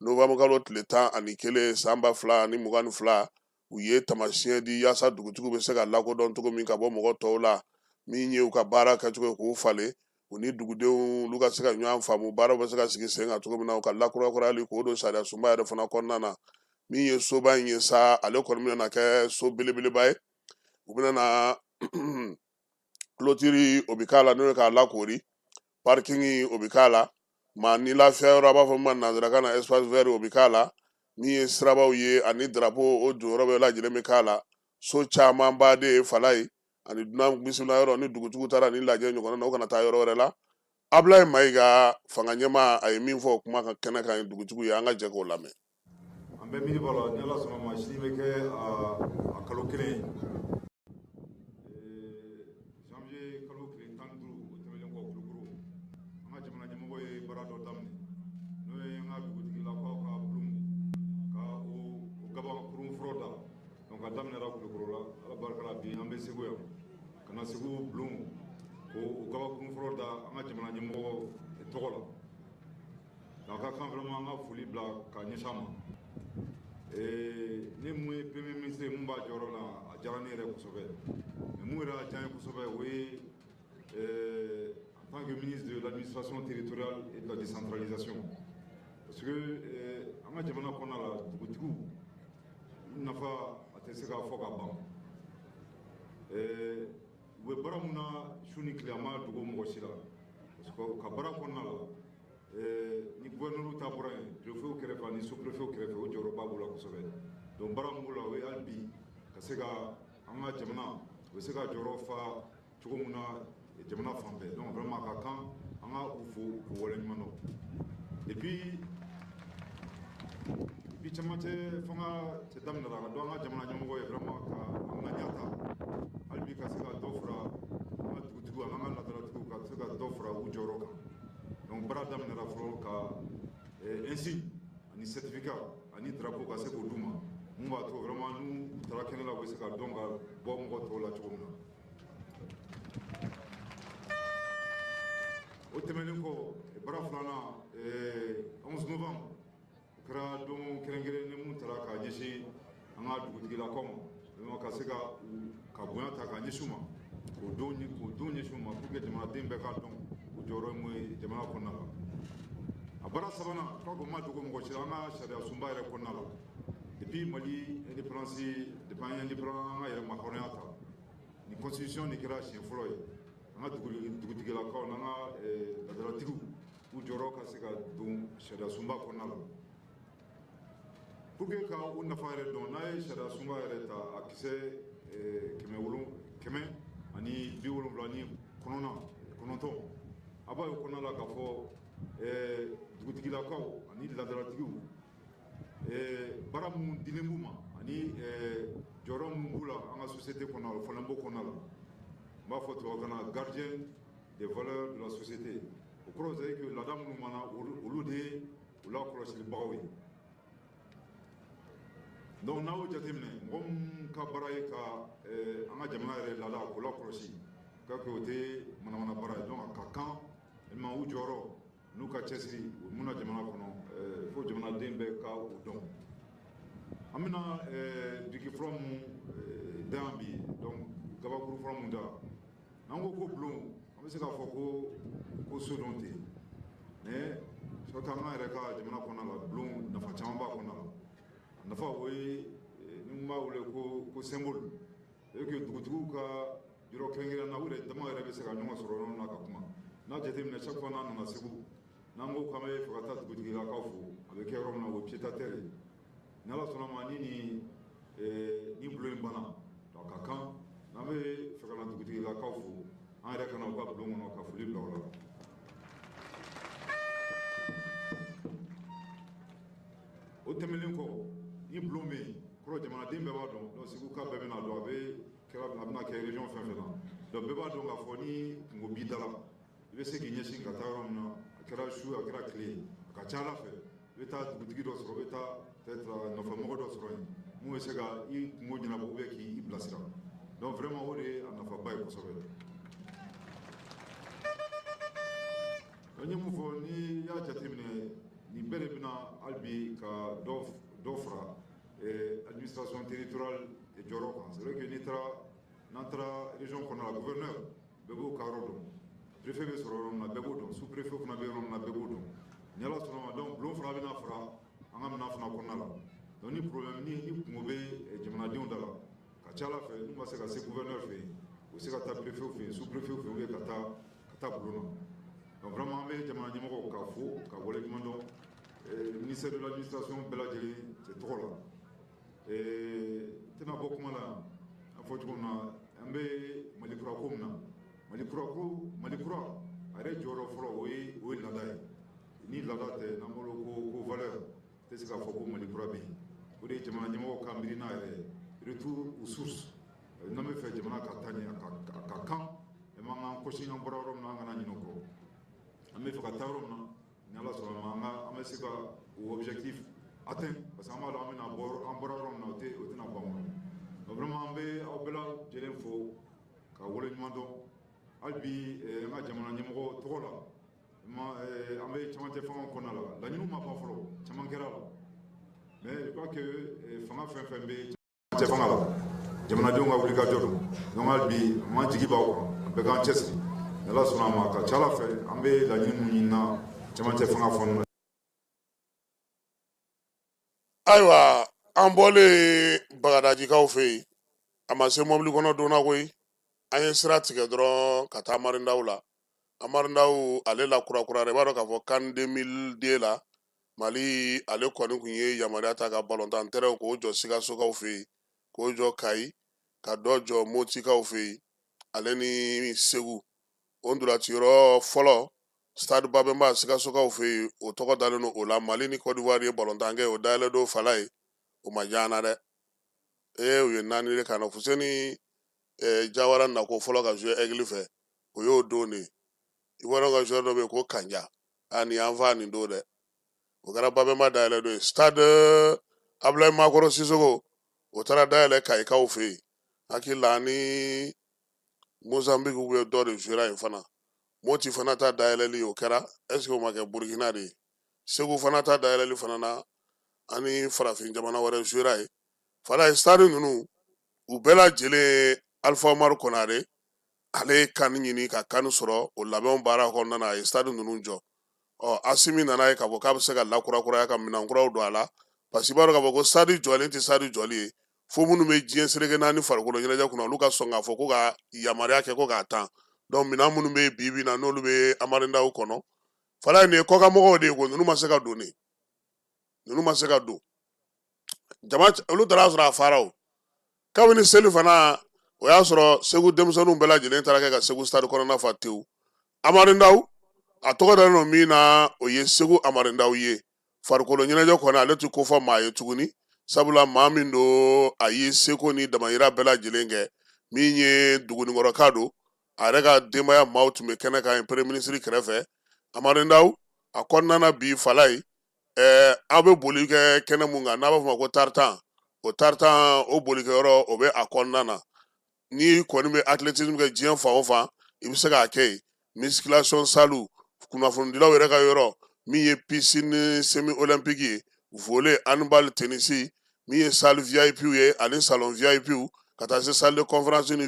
J: novembre kalo tile 11 san 2022, u ye tamasiyɛn di yaasa dugutigiw bɛ se ka lakodɔn cogo min ka bɔ mɔgɔ tɔw la, min ye u ka baara kɛcogo ye, k'u falen u ni dugudenw, olu ka se ka ɲɔgɔn faamu, baaraw bɛ se ka sigi sen kan cogo min na, u ka lakurakurayali k'o don sariya sunba yɛrɛ fana kɔnɔna na. Min ye soba in ye sa, ale kɔni bɛna kɛ so belebeleba ye. U bɛna na clôture, o bɛ k'a la, n'o ye k'a lakoori, parking o bɛ k'a la, maa ni lafiya yɔrɔ, a b'a fɔ min ma nanzarakan na espace vert, o bɛ k'a la, min ye sirabaw ye ani drapeau, o jɔyɔrɔ bɛɛ lajɛlen bɛ k'a la. So camanba de ye fala ye ani dunan bisimila yɔrɔ. Ni dugutigiw taara ni lajɛ ɲɔgɔn na, o kana taa yɔrɔ wɛrɛ la. Abulayi Mayiga, fanga ɲɛmaa, a ye min fɔ o kuma kan kɛnɛ kan dugutigiw ye, an ka jɛ k'o lamɛn.
N: An bɛ miiri b'a la, ni Ala sɔnna ma, sini bɛ kɛ a kalo kelen ye. Janvier kalo tile 15, o tɛmɛnen kɔ, Kulukoro, an ka jamana ɲɛmɔgɔ ye baara dɔ daminɛ, n'o ye an ka dugutigilakaw ka bulon ka o gabakurun fɔlɔ da. Donc a daminɛra Kulukoro la, Ala barika la, bi an bɛ Segu yan ka na Segu bulon k'o gabakurun fɔlɔ da an ka jamana ɲɛmɔgɔ tɔgɔ la. A ka kan vraiment an ka foli bila ka ɲɛsin a ma. Ni mun ye premier ministre, mun b'a jɔyɔrɔ la, a diyara ne yɛrɛ kosɛbɛ. Mais mun yɛrɛ y'a diya n ye kosɛbɛ, o ye en tant que ministre de l'administration territoriale et de la décentralisation, parce que an ka jamana kɔnɔna la, dugutigiw nafa a tɛ se k'a fɔ ka ban. U bɛ baara mun na su ni tile, a ma dogo mɔgɔ si la, parce que u ka baara kɔnɔna la, ni gouverneur ta bɔra yen, préfet kɛrɛfɛ ani sous préfet kɛrɛfɛ, o jɔyɔrɔba b'u la kosɛbɛ. Donc baara min b'u la, o ye hali bi ka se ka an ka jamana, u bɛ se ka jɔyɔrɔ fa cogo min na jamana fan bɛɛ. Donc vraiment a ka kan an ka u fo k'u waleɲuman dɔn. Et puis bi camancɛ fanga cɛ daminɛra ka dɔn, an ka jamana ɲɛmɔgɔ ye vraiment ka an ŋaniya ta hali bi ka se ka dɔ fara an ka dugutigiw ani an ka laadalatigiw, ka se ka dɔ fara u jɔyɔrɔ kan. Donc baara daminɛra fɔlɔ ka insigne ani certificat ani drapeau ka se k'o d'u ma, mun b'a to vraiment n'u taara kɛnɛ la, u bɛ se ka dɔn ka bɔ mɔgɔ tɔw la cogo min na. O tɛmɛnen kɔ, baara filanan, 11 novembre, o kɛra don kɛrɛnkɛrɛnnen mun taara k'a ɲɛsin an ka dugutigilakaw ma, vraiment ka se ka u ka bonya ta k'a ɲɛsin u ma, k'o don ɲɛsin u ma pour que jamanaden bɛɛ k'a dɔn u jɔyɔrɔ ye mun ye jamana kɔnɔna la. A baara sabanan, je crois que o ma dogo mɔgɔ si la, an ka sariya sunba yɛrɛ kɔnɔna la, depuis Mali indépendance, depuis an ye indépendance, an ka yɛrɛma hɔrɔnya ta, ni constitution nin kɛra siɲɛ fɔlɔ ye an ka dugutigilakaw n'an ka laadalatigiw, u jɔyɔrɔ ka se ka don sariya sunba kɔnɔna la. Pour que ka o nafa yɛrɛ dɔn, n'a ye sariya sunba yɛrɛ ta, a kisɛ 179, a b'a ye o kɔnɔna la k'a fɔ dugutigilakaw ani laadalatigiw, baara mun dilen b'u ma ani jɔyɔrɔ mun b'u la an ka société kɔnɔna la, o fɔlen b'o kɔnɔna la. N b'a fɔ tubabukan na gardien des valeurs de la société. O kɔrɔ, c'est que laada minnu b'an na, olu de ye u lakɔlɔsilibagaw ye. Donc n'a y'o jateminɛ, mɔgɔ min ka baara ye ka an ka jamana yɛrɛ laada k'o lakɔlɔsi, ka kɛ o tɛ manamana baara ye. Donc a ka kan vraiment u jɔyɔrɔ n'u ka cɛsiri u mun na jamana kɔnɔ, fo jamanaden bɛɛ ka o dɔn. An bɛna biriki fɔlɔ mun da yan bi, donc gabakuru fɔlɔ mun da, n'an ko ko bulon, an bɛ se k'a fɔ ko so dɔn ten, mais surtout an ka yɛrɛ ka jamana kɔnɔna la, bulon nafa caman b'a kɔnɔna la. A nafa o ye ni n b'a wele ko symbole, c'est que dugutigiw ka yɔrɔ kɛrɛnkɛrɛn na, u yɛrɛ dama yɛrɛ bɛ se ka ɲɔgɔn sɔrɔ yɔrɔ min na ka kuma. N'a jateminɛ, chaque fois n'an nana Segu, n'an ko k'an bɛ fɛ ka taa dugutigilakaw fo, a bɛ kɛ yɔrɔ min na, o ye pied à terre ye. Ni Ala sɔnna ma, ni bulon in banna, donc a ka kan n'an bɛ fɛ ka na dugutigilakaw fo, an yɛrɛ ka na u ka bulon kɔnɔ ka foli bila u la. O tɛmɛnen kɔ, ni bulon bɛ yen kɔrɔ, jamanaden bɛɛ b'a dɔn. Donc Seguka bɛɛ bɛna dɔn, a bɛ kɛra, a bɛna kɛ région fɛn fɛn na. Donc bɛɛ b'a dɔn k'a fɔ ni kunko b'i da la, i bɛ se k'i ɲɛsin ka taa yɔrɔ min na, a kɛra su, a kɛra tile ye, a ka ca Ala fɛ i bɛ taa dugutigi dɔ sɔrɔ, i bɛ taa peut-être nɔfɛmɔgɔ dɔ sɔrɔ yen mun bɛ se ka i kunko ɲɛnabɔ ou bien k'i bilasira. Donc vraiment o de ye a nafaba ye kosɛbɛ. N ye mun fɔ, n'i y'a jateminɛ, nin bɛɛ de bɛna hali bi ka dɔ fara administration territoriale jɔyɔrɔ kan. C'est vrai que n'i taara, n'an taara région kɔnɔna la, gouverneur bɛɛ b'o ka yɔrɔ dɔn, préfet bɛ sɔrɔ yɔrɔ min na, bɛɛ b'o dɔn, sous préfet fana bɛ yɔrɔ min na, bɛɛ b'o dɔn. Ni Ala sɔnna ma, donc bulon fana bɛna fara an ka minɛn fana kɔnɔna la. Donc ni problème ni kunko bɛ jamanadenw da la, ka ca Ala fɛ n'u ma se ka se gouverneur fɛ yen, u bɛ se ka taa préfet fɛ yen, sous préfet fɛ yen, ou bien ka taa bulon na. Donc vraiment an bɛ jamana ɲɛmɔgɔw ka fo ka waleɲuman dɔn ministère de l'administration bɛɛ lajɛlen cɛ tɔgɔ la. Tɛna bɔ kuma la, an fɔ cogo min na, an bɛ Mali kura ko min na, Mali kura ko, Mali kura a yɛrɛ jɔyɔrɔ fɔlɔ o ye laada ye. Ni laada tɛ, n'an bolo ko valeur tɛ se k'a fɔ ko Mali kura bɛ yen. O de ye jamana ɲɛmɔgɔw ka miirina yɛrɛ ye, retour aux sources. N'an bɛ fɛ jamana ka taa ɲɛ, ka kan an k'an kɔsi, an bɔra yɔrɔ min na, an kana ɲinɛ o kɔ. An bɛ fɛ ka taa yɔrɔ min na, ni Ala sɔnna ma, an bɛ se ka o objectif atteint, parce que an b'a dɔn an bɛna bɔ, an bɔra yɔrɔ min na, o tɛna bɔ an kɔnɔ. Donc vraiment an bɛ aw bɛɛ lajɛlen fo ka waleɲuman dɔn hali bi an ka jamana ɲɛmɔgɔ tɔgɔ la. An bɛ cɛmancɛ fanga kɔnɔna la, laɲiniw ma ban fɔlɔ, caman kɛra la, mais je crois que fanga fɛn fɛn bɛ cɛmancɛ fanga la, jamanadenw ka wulikajɔ don. Donc hali bi an b'an jigi b'aw kan, an bɛɛ k'an cɛsiri. Ni Ala sɔnna a ma, a ka ca Ala fɛ, an bɛ laɲini mun ɲini na cɛmancɛ fanga fɔnɔ na.
J: Ayiwa, an bɔlen Bagadajikaw fɛ yen, a ma se mɔbili kɔnɔ donna koyi. An ye sira tigɛ dɔrɔn ka taa Amari Ndaw la. Amari Ndaw ale la kurakurara, i b'a dɔn k'a fɔ CAN 2002 la, Mali ale kɔni tun ye yamaruya ta ka balontan tɛrɛnw k'o jɔ Sikasokaw fɛ yen, k'o jɔ Kayi, ka dɔ jɔ Motikaw fɛ yen, ale ni Segu. O ntolaciyɔrɔ fɔlɔ, stade Babɛnba, Sikasokaw fɛ yen, o tɔgɔ dalen don o la. Mali ni Côte d'Ivoire ye balontan kɛ o dayɛlɛ don fala ye, o ma diya an na dɛ. Ee, u ye 4 de k'an na. Fuseni Jawara nako fɔlɔ ka jouer Aigle fɛ, o y'o don de ye. Ivoirien ka joueur dɔ bɛ yen ko Kanja, a nin y'an fa nin don dɛ. O kɛra Babɛnba dayɛlɛ don ye. Stade Abulayi Makɔrɔ Sisoko, o taara dayɛlɛ Kayikaw fɛ yen. Hakili la ni Mozambique bɛ dɔ de jouera yen fana. Moti fana ta dayɛlɛli, o kɛra, est ce que o ma kɛ Burkina de ye? Segu fana ta dayɛlɛli fana na, ani farafin jamana wɛrɛ jouera yen. Fala ye stade ninnu u bɛɛ lajɛlen, Alpha Umaru Konare ale ye CAN ɲini ka CAN sɔrɔ, o labɛnw baara kɔnɔna na, a ye stade ninnu jɔ. Ɔ, Asimi nana ye k'a fɔ k'a bɛ se ka lakurakuraya ka minɛn kuraw don a la, parce que i b'a dɔn k'a fɔ ko stade jɔlen tɛ stade jɔli ye fo minnu bɛ diɲɛ seleke naani farikolo ɲɛnajɛ kunna, olu ka sɔn k'a fɔ ko ka yamaruya kɛ ko k'a tan. Donc minɛn minnu bɛ bi bi in na, n'olu bɛ Amari Ndaw kɔnɔ, fala nin ye kɔkanmɔgɔw de ye ko ninnu ma se ka don de, ninnu ma se ka don. Jama olu taara sɔrɔ a fara o kabini seli fana, o y'a sɔrɔ Segu denmisɛnninw bɛɛ lajɛlen taara kɛ ka Segu stade kɔnɔna fa tewu. Amari Ndaw a tɔgɔ dalen don min na, o ye Segu Amari Ndaw ye. Farikolo ɲɛnajɛ kɔni, ale tɛ ko fɔ maa ye tuguni, sabula maa min don, a ye seko ni damayira bɛɛ lajɛlen kɛ. Min ye Duguninkɔrɔka don, a yɛrɛ ka denbaya maaw tun bɛ kɛnɛ kan yen, premier ministre kɛrɛfɛ. Amari Ndaw a kɔnɔna na bi fala ye, aw bɛ boli kɛ kɛnɛ mun kan n'a b'a fɔ ma ko tartan, o tartan o bolikɛyɔrɔ, o bɛ a kɔnɔna na. N'i kɔni bɛ athlétisme kɛ diɲɛ fan o fan, i bɛ se k'a kɛ yen. Musculation salle, kunnafonidilaw yɛrɛ ka yɔrɔ, min ye piscine semi olympique ye, volley, handball, tennis, Min ye salle VIP ye ani salon VIP, ka taa se salle de conférence ni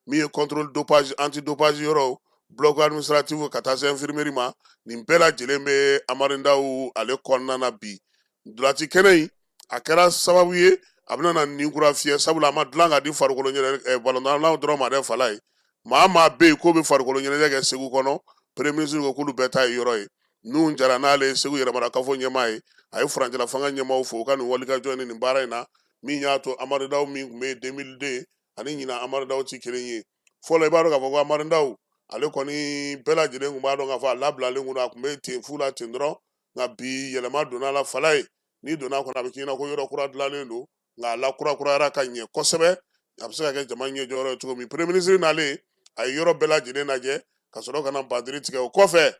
J: min ye contrôle dopage, anti dopage yɔrɔw, bloc administratif, ka taa se infirmerie ma, nin bɛɛ lajɛlen bɛ Amari Ndaw ale kɔnɔna na. Bi ntolaci kɛnɛ in, a kɛra sababu ye a bɛna na nin kura fiyɛ, sabula a ma dilan ka di farikolo ɲɛnajɛ balontannaw dɔrɔn ma dɛ. Fala ye maa maa bɛ yen k'o bɛ farikolo ɲɛnajɛ kɛ Segu kɔnɔ, premier ministre ko k'olu bɛɛ ta ye yɔrɔ ye. Nuhu Jara, n'ale ye Segu yɛrɛmarakafo ɲɛmaa ye, a ye furancɛla fanga ɲɛmaaw fo u ka nin walikajɔ ni nin baara in na, min y'a to Amari Ndaw min tun bɛ yen 2002 ani ɲinan Amari Ndaw ti kelen ye. Fɔlɔ, i b'a dɔn k'a fɔ ko Amari Ndaw ale kɔni, bɛɛ lajɛlen tun b'a dɔn k'a fɔ a labilalen kun don, a tun bɛ ten fu la ten dɔrɔn. Nka bi, yɛlɛma donna a la. Fala ye, n'i donna a kɔnɔ, a bɛ k'i ɲɛna ko yɔrɔ kura dilannen don, nka a lakurakurayara ka ɲɛ kosɛbɛ. A bɛ se ka kɛ jama ɲɛjɔyɔrɔ ye cogo min. Premier ministre nalen, a ye yɔrɔ bɛɛ lajɛlen lajɛ ka sɔrɔ ka na bandiri tigɛ. O kɔfɛ,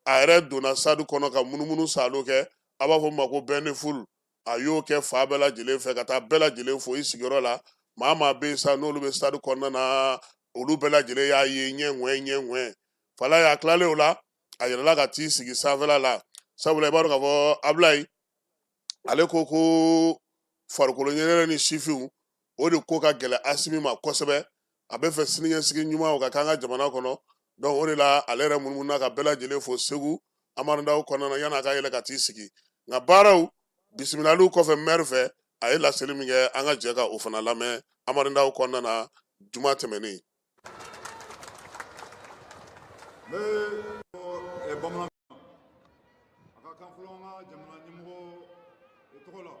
J: a yɛrɛ donna stade kɔnɔ ka munumunu saalo kɛ, a b'a fɔ min ma ko bain de foule. A y'o kɛ fan bɛɛ lajɛlen fɛ ka taa bɛɛ lajɛlen fo i sigiyɔrɔ la. Maa maa bɛ yen sa, n'olu bɛ stade kɔnɔna na, olu bɛɛ lajɛlen y'a ye ɲɛ ŋwɛ ɲɛ ŋwɛ. Fala y'a tilalen o la, a yɛlɛla ka t'i sigi sanfɛla la, sabula i b'a dɔn k'a fɔ Abulayi ale ko ko farikolo ɲɛnajɛ ni sifinw, o de ko ka gɛlɛn Asimi ma kosɛbɛ. A bɛ fɛ siniɲɛsigi ɲuman o ka k'an ka jamana kɔnɔ. Donc o de la, ale yɛrɛ munumuna ka bɛɛ lajɛlen fo Segu Amari Ndaw kɔnɔna na, yan'a ka yɛlɛ ka t'i sigi. Nka baaraw bisimilaliw kɔfɛ maire fɛ, a ye laseli min kɛ, an ka jɛ ka o fana lamɛn Amari Ndaw kɔnɔna na juma tɛmɛnen.
N: N bɛ bamanan a ka kan fɔlɔ, an ka jamana ɲɛmɔgɔ tɔgɔ la,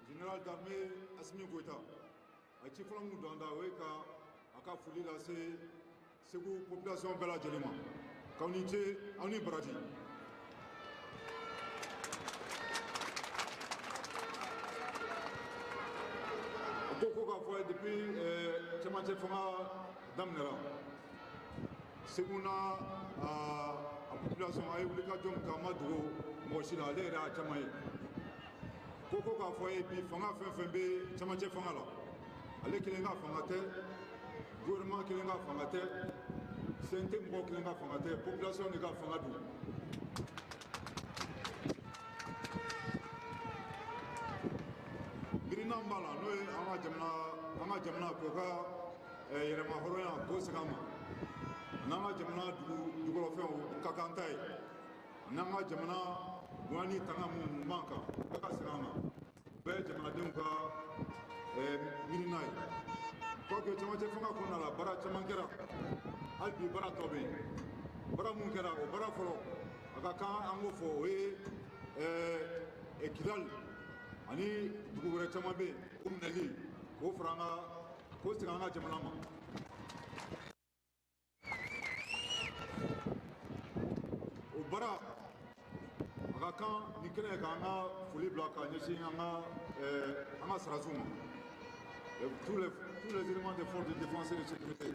N: général d'armée Asimi Goïta, a ye ci fɔlɔ min don an da, o ye ka a ka foli lase Segu population bɛɛ lajɛlen ma, k'aw ni ce, aw ni baraji. A ko ko k'a fɔ ye, depuis cɛmancɛ fanga daminɛra, Segu n'a a population, a ye wulikajɔ min kɛ, a ma dogo mɔgɔ si la, ale yɛrɛ y'a caman ye. Ko ko k'a fɔ ye, bi fanga fɛn fɛn bɛ cɛmancɛ fanga la, ale kelen ka fanga tɛ, gouvernement kelen ka fanga tɛ, CNT mɔgɔw kelen ka fanga tɛ, population de ka fanga don. Miirina b'a la, n'o ye an ka jamana, an ka jamana k'o ka yɛrɛma hɔrɔnya k'o segin an ma, n'an ka jamana dugu jukɔrɔfɛnw ka k'an ta ye, n'an ka jamana bonya ni tanga mun b'an kan, bɛɛ ka segin an ma. Bɛɛ ye jamanadenw ka miirina ye. Quoique cɛmancɛ fanga kɔnɔna la, baara caman kɛra, hali bi baara tɔ bɛ yen. Baara mun kɛra, o baara fɔlɔ, a ka kan an k'o fɔ, o ye Kidali ani dugu wɛrɛ caman bɛ yen, o minɛli k'o fara an ka, k'o segin an ka jamana ma. O baara, a ka kan nin kɛnɛ k'an ka foli bila ka ɲɛsin an ka sɔrɔdasiw ma, tous les éléments des forces de défense et de sécurité.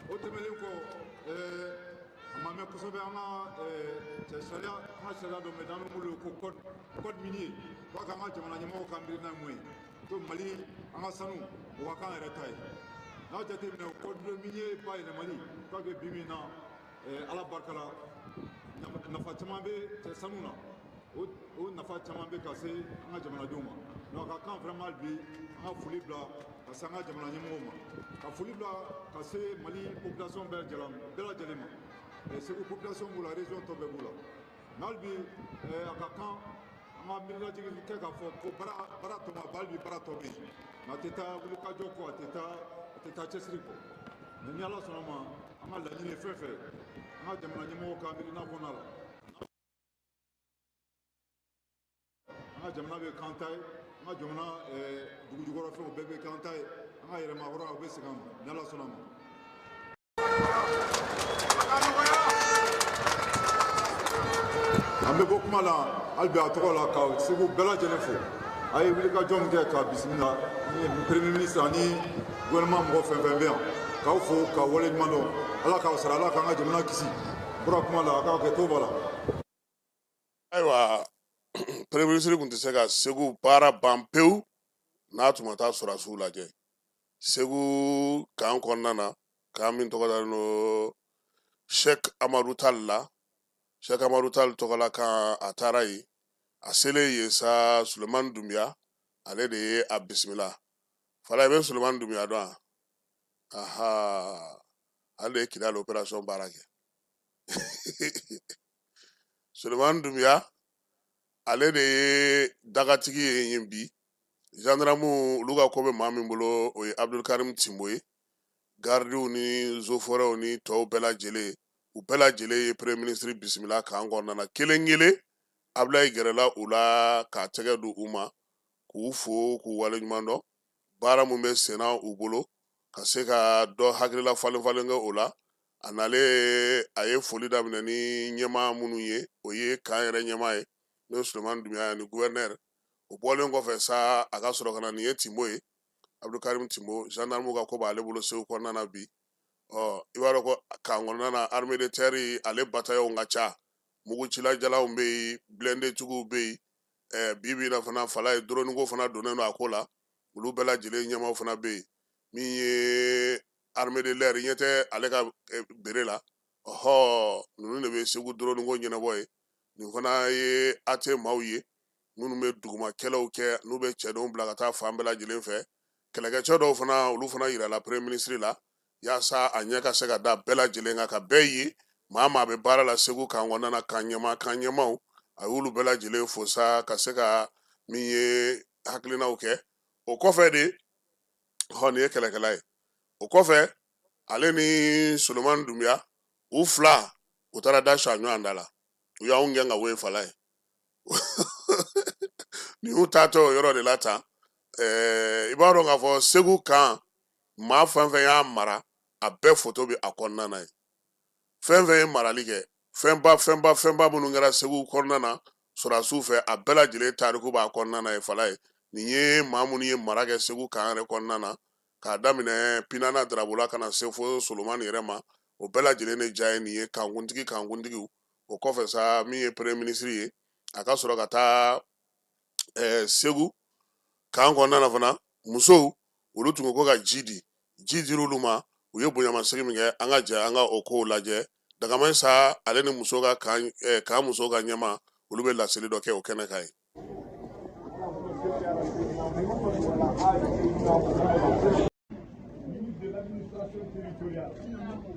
N: O tɛmɛnen kɔ, a ma mɛn kosɛbɛ, an ka cɛ sariya, an ka sariya dɔ bɛ n'an bɛ mun wele ko code minier, k'a k'an ka jamana ɲɛmɔgɔw ka miirina ye mun ye ko Mali, an ka sanu, o ka k'an yɛrɛ ta ye. N'a jateminɛ, code minier bayɛlɛmali, k'a kɛ bi min na, Ala barika la, nafa caman bɛ cɛ sanu na, o nafa caman bɛ ka se an ka jamanadenw ma. Donc a ka kan vraiment bi an ka foli bila ka se an ka jamana ɲɛmɔgɔw ma, ka foli bila ka se Mali population bɛɛ lajɛlen ma. Segu population b'u la, région tɔ bɛɛ b'u la. Mais hali bi, a ka kan an ka miirilajigi kɛ k'a fɔ ko baara tɔ ma hali bi, baara tɔ bɛ yen, nka a tɛ taa wulikajɔ kɔ, a tɛ taa cɛsiri kɔ. Mais ni Ala sɔnna ma, an ka laɲini ye fɛn fɛn, an ka jamana ɲɛmɔgɔw ka miirina kɔnɔna la, an ka jamana bɛ k'an ta ye, an ka jamana dugu jukɔrɔfɛnw bɛɛ bɛ k'an ta ye, an ka yɛrɛma hɔrɔnya o bɛ segin an ma, ni Ala sɔnna ma. An bɛ bɔ kuma la hali bi a tɔgɔ la ka Segu bɛɛ lajɛlen fo, a ye wulikajɔ min kɛ ka bisimila ni premier ministre ani gouvernement mɔgɔ fɛn fɛn bɛ yan, k'aw fo ka waleɲuman dɔn. Ala k'aw sara, Ala k'an ka jamana kisi. Bɔra kuma la, a k'aw kɛ to b'a la.
J: Ayiwa, premier ministre tun tɛ se ka Segu baara ban pewu n'a tun ma taa sɔrɔdasiw lajɛ Segu camp kɔnɔna na, camp min tɔgɔ dalen don Sɛk Amadu Tali la. Cheikh Amadu Tal tɔgɔla kan, a taara yen. A selen yen sa, Sulemani Dunbiya, ale de ye a bisimila. Fala, i bɛ Sulemani Dunbiya dɔn wa? Aha, ale de ye Kidali opération baara kɛ. Sulemani Dunbiya, ale de ye dagatigi ye yen bi. Gendarmew, olu ka ko bɛ maa min bolo, o ye Abdulkarim Timbo ye. Gardiw ni eaux et forêts ni tɔw bɛɛ lajɛlen, u bɛɛ lajɛlen ye premier ministre bisimila camp kɔnɔna na kelen kelen. Abulayi gɛrɛla u la k'a tɛgɛ di u ma, k'u fo, k'u waleɲuman dɔn baara mun bɛ senna u bolo, ka se ka dɔ hakilila falen falen kɛ o la. A nalen, a ye foli daminɛ ni ɲɛmaa minnu ye, o ye camp yɛrɛ ɲɛmaa ye, n'o ye Sulemani Dunbiya ani gouverneur. O bɔlen kɔfɛ sa, a ka sɔrɔ ka na, nin ye Timbo ye, Abdulkarim Timbo. Gendarme ka ko b'ale bolo Segu kɔnɔna na bi. Ɔ, i b'a dɔn ko camp kɔnɔna na, armée de terre, ale bataillon ka ca, mugucila jalanw bɛ yen, blindé tigiw bɛ yen. Bi bi in na fana, fala ye, drone ko fana donnen don a ko la, olu bɛɛ lajɛlen ɲɛmaaw fana bɛ yen. Min ye armée de l'air, ɲɛ tɛ ale ka bere la. Ɔhɔ, ninnu de bɛ Segu drone ko ɲɛnabɔ ye. Nin fana ye AT maaw ye, minnu bɛ duguma kɛlɛw kɛ, n'u bɛ cɛdenw bila ka taa fan bɛɛ lajɛlen fɛ. Kɛlɛkɛcɛ dɔw fana, olu fana yirala premier ministre la, yaasa a ɲɛ ka se ka da bɛɛ lajɛlen kan, ka bɛɛ ye maa maa bɛ baara la Segu camp kɔnɔna na. Camp ɲɛmaa, camp ɲɛmaaw, a y'olu bɛɛ lajɛlen fo sa, ka se ka min ye hakilinaw kɛ. O kɔfɛ de, hɔ, nin ye kɛlɛkɛla ye. O kɔfɛ, ale ni Solomani Dunbiya, u fila, u taara da sa ɲɔgɔn da la, u y'anw gɛn ka bɔ yen. Fala ye, nin y'u taatɔ o yɔrɔ de la tan. I b'a dɔn k'a fɔ Segu camp, maa fɛn fɛn y'a mara, a bɛɛ foto bɛ a kɔnɔna na ye. Fɛn fɛn ye marali kɛ, fɛnba fɛnba fɛnba minnu kɛra Segu kɔnɔna na sɔrɔdasiw fɛ, a bɛɛ lajɛlen tariku b'a kɔnɔna na ye. Fala ye, nin ye maa minnu ye mara kɛ Segu camp yɛrɛ kɔnɔna na, k'a daminɛ Pinana Darabo la ka na se fo Solomani yɛrɛ ma, o bɛɛ lajɛlen de ja ye nin ye, kankuntigi, kankuntigiw. O kɔfɛ sa, min ye premier ministre ye, a ka sɔrɔ ka taa Segu camp kɔnɔna na fana. Musow, olu tun ko ka ji di, ji dir'olu ma. U ye bonyamasegin min kɛ, an ka jɛ an ka o kow lajɛ. Dagamɛ sa, ale ni muso ka camp muso ka ɲɛmaa, olu bɛ laseli dɔ kɛ o kɛnɛ kan ye.
O: Ministre de l'administration territoriale,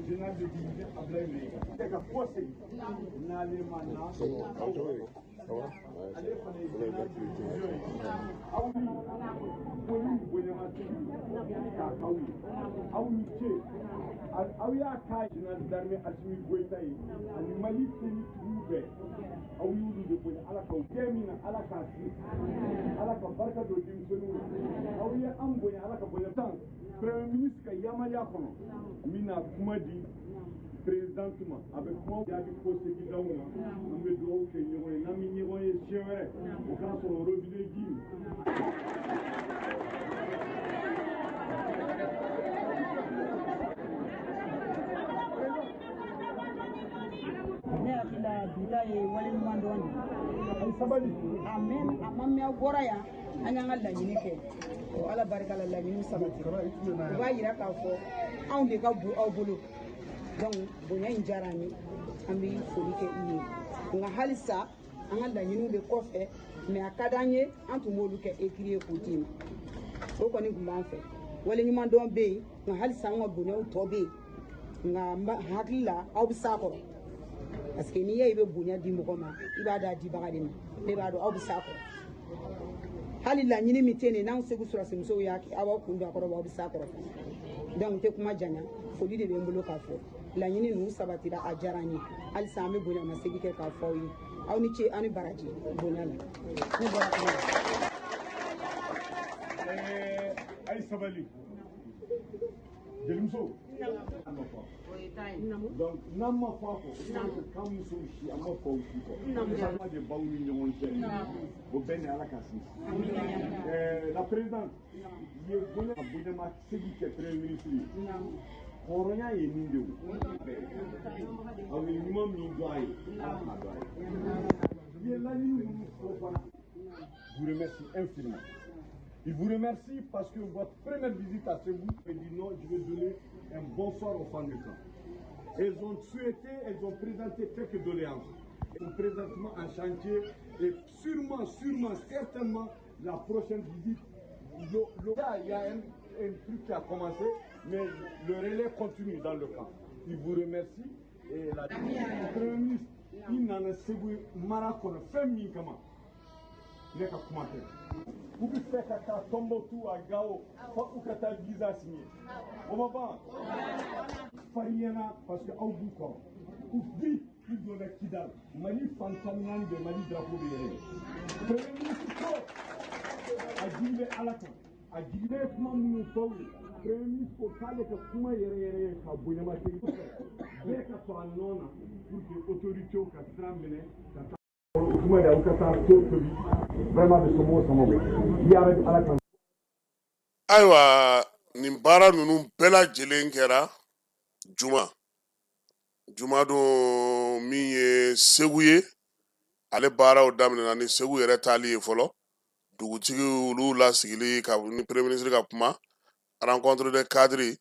O: général de division Ablaye Maïga. Ka kɔsegin n'ale ma na, ale fana ye général de division ye. Aw ni foli bonyamasegin k'a k'aw ye, aw ni ce. Aw y'a k'a général d'armée Assimi Goïta ye ani Mali tenitigiw bɛɛ, aw y'olu de bonya. Ala k'aw bɛɛ min na, Ala k'a sinsin, Ala ka barika don denmisɛnninw na. Aw ye an bonya, Ala ka bonya tan. Premier ministre ka yamaruya kɔnɔ, n bɛna kuma di présidente ma, a bɛ kuma jaabi ko segin d'aw ma. An bɛ dugawu kɛ ɲɔgɔn ye, n'an bɛ ɲɔgɔn ye siɲɛ wɛrɛ, o k'a sɔrɔ robinet ji.
P: Ne hakili la, bi ta ye waleɲuman dɔn de.
O: Ayi, sabali.
P: A mɛn, a ma mɛn, aw bɔra yan, an y'an ka laɲini kɛ. O Ala barika la, laɲini sabati. O b'a yira k'a fɔ anw de ka bon aw bolo. Donc bonya in diyara an ye, an bɛ foli kɛ i ye. Nka halisa an ka laɲiniw bɛ kɔfɛ, mais a ka d'an ye, an tun b'olu kɛ écrit ye k'o d'i ma. O kɔni tun b'an fɛ. Waleɲuman dɔn bɛ yen, nka halisa an ka bonyaw tɔ bɛ yen. Nka n hakili la, aw bɛ s'a kɔrɔ, parce que n'i y'a ye i bɛ bonya di mɔgɔ ma, i b'a d'a dibaga de ma. Ne b'a dɔn aw bɛ s'a kɔrɔ. Hali laɲini min tɛ nin, n'anw Segu sɔrɔdasimusow y'a kɛ, aw b'aw kun don a kɔrɔ wa, aw bɛ s'a kɔrɔ. Donc n tɛ kuma janya, foli de bɛ n bolo k'a fɔ laɲini ninnu sabatira, a diyara an ye. Halisa an bɛ bonyamasegin kɛ k'a fɔ aw ye, aw ni ce, aw ni baraji bonya la. Ne bɔra kuma la.
O: A ye sabali, jelimuso. Donc n'an ma fɔ a kɔ, k'an musow si, an ma fɔ u si kɔ, sama de b'aw ni ɲɔgɔn cɛ, o bɛɛ ni Ala ka sinsin. La présidente ye bonya ka bonyamasegin kɛ premier ministre ye. Hɔrɔnya ye nin de ye. Aw ye ɲuman min dɔn a ye, Ala k'a dɔn a ye. I ye laɲini minnu fɔ fana, vous remercie infiniment. Il vous remercie parce que votre première visite à Ségou, il dit non, je vais donner un bonsoir aux femmes du camp. Elles ont souhaité, elles ont présenté quelques doléances. Présentement en chantier et sûrement, sûrement, certainement, la prochaine visite, il y a un truc qui a commencé, mais le relais continue dans le camp. Il vous remercie et la le Premier ministre, i nana Segu mara kɔnɔ fɛn min kama, ne ka kuma tɛ. U bɛ fɛ ka taa Tombouctou à Gao fo u ka taa visa signer. O ma ban fariɲɛna parce que aw b'u kɔrɔ. U bi u donna Kidal, Mali fan 14 bɛɛ Mali drapeau bɛ yɛlɛ. Premier ministre ko a jigi bɛ Ala kan, a jigi bɛ kuma minnu fɔ aw ye. Premier ministre ko k'ale ka kuma yɛrɛ yɛrɛ ye ka bonyamasegin fɛ bɛɛ ka to a nɔ na pour que autorités ka sira minɛ ka taa o kuma de aw ka taa to tobi vraiment bɛ somɔgɔw sama yarabi Ala kan.
J: Ayiwa, nin baara ninnu bɛɛ lajɛlen kɛra juma juma don. Min ye Segu ye, ale baaraw daminɛna ni Segu yɛrɛ taali ye fɔlɔ, dugutigi olu lasigili ka ni premier ministre ka kuma, rencontre de cadre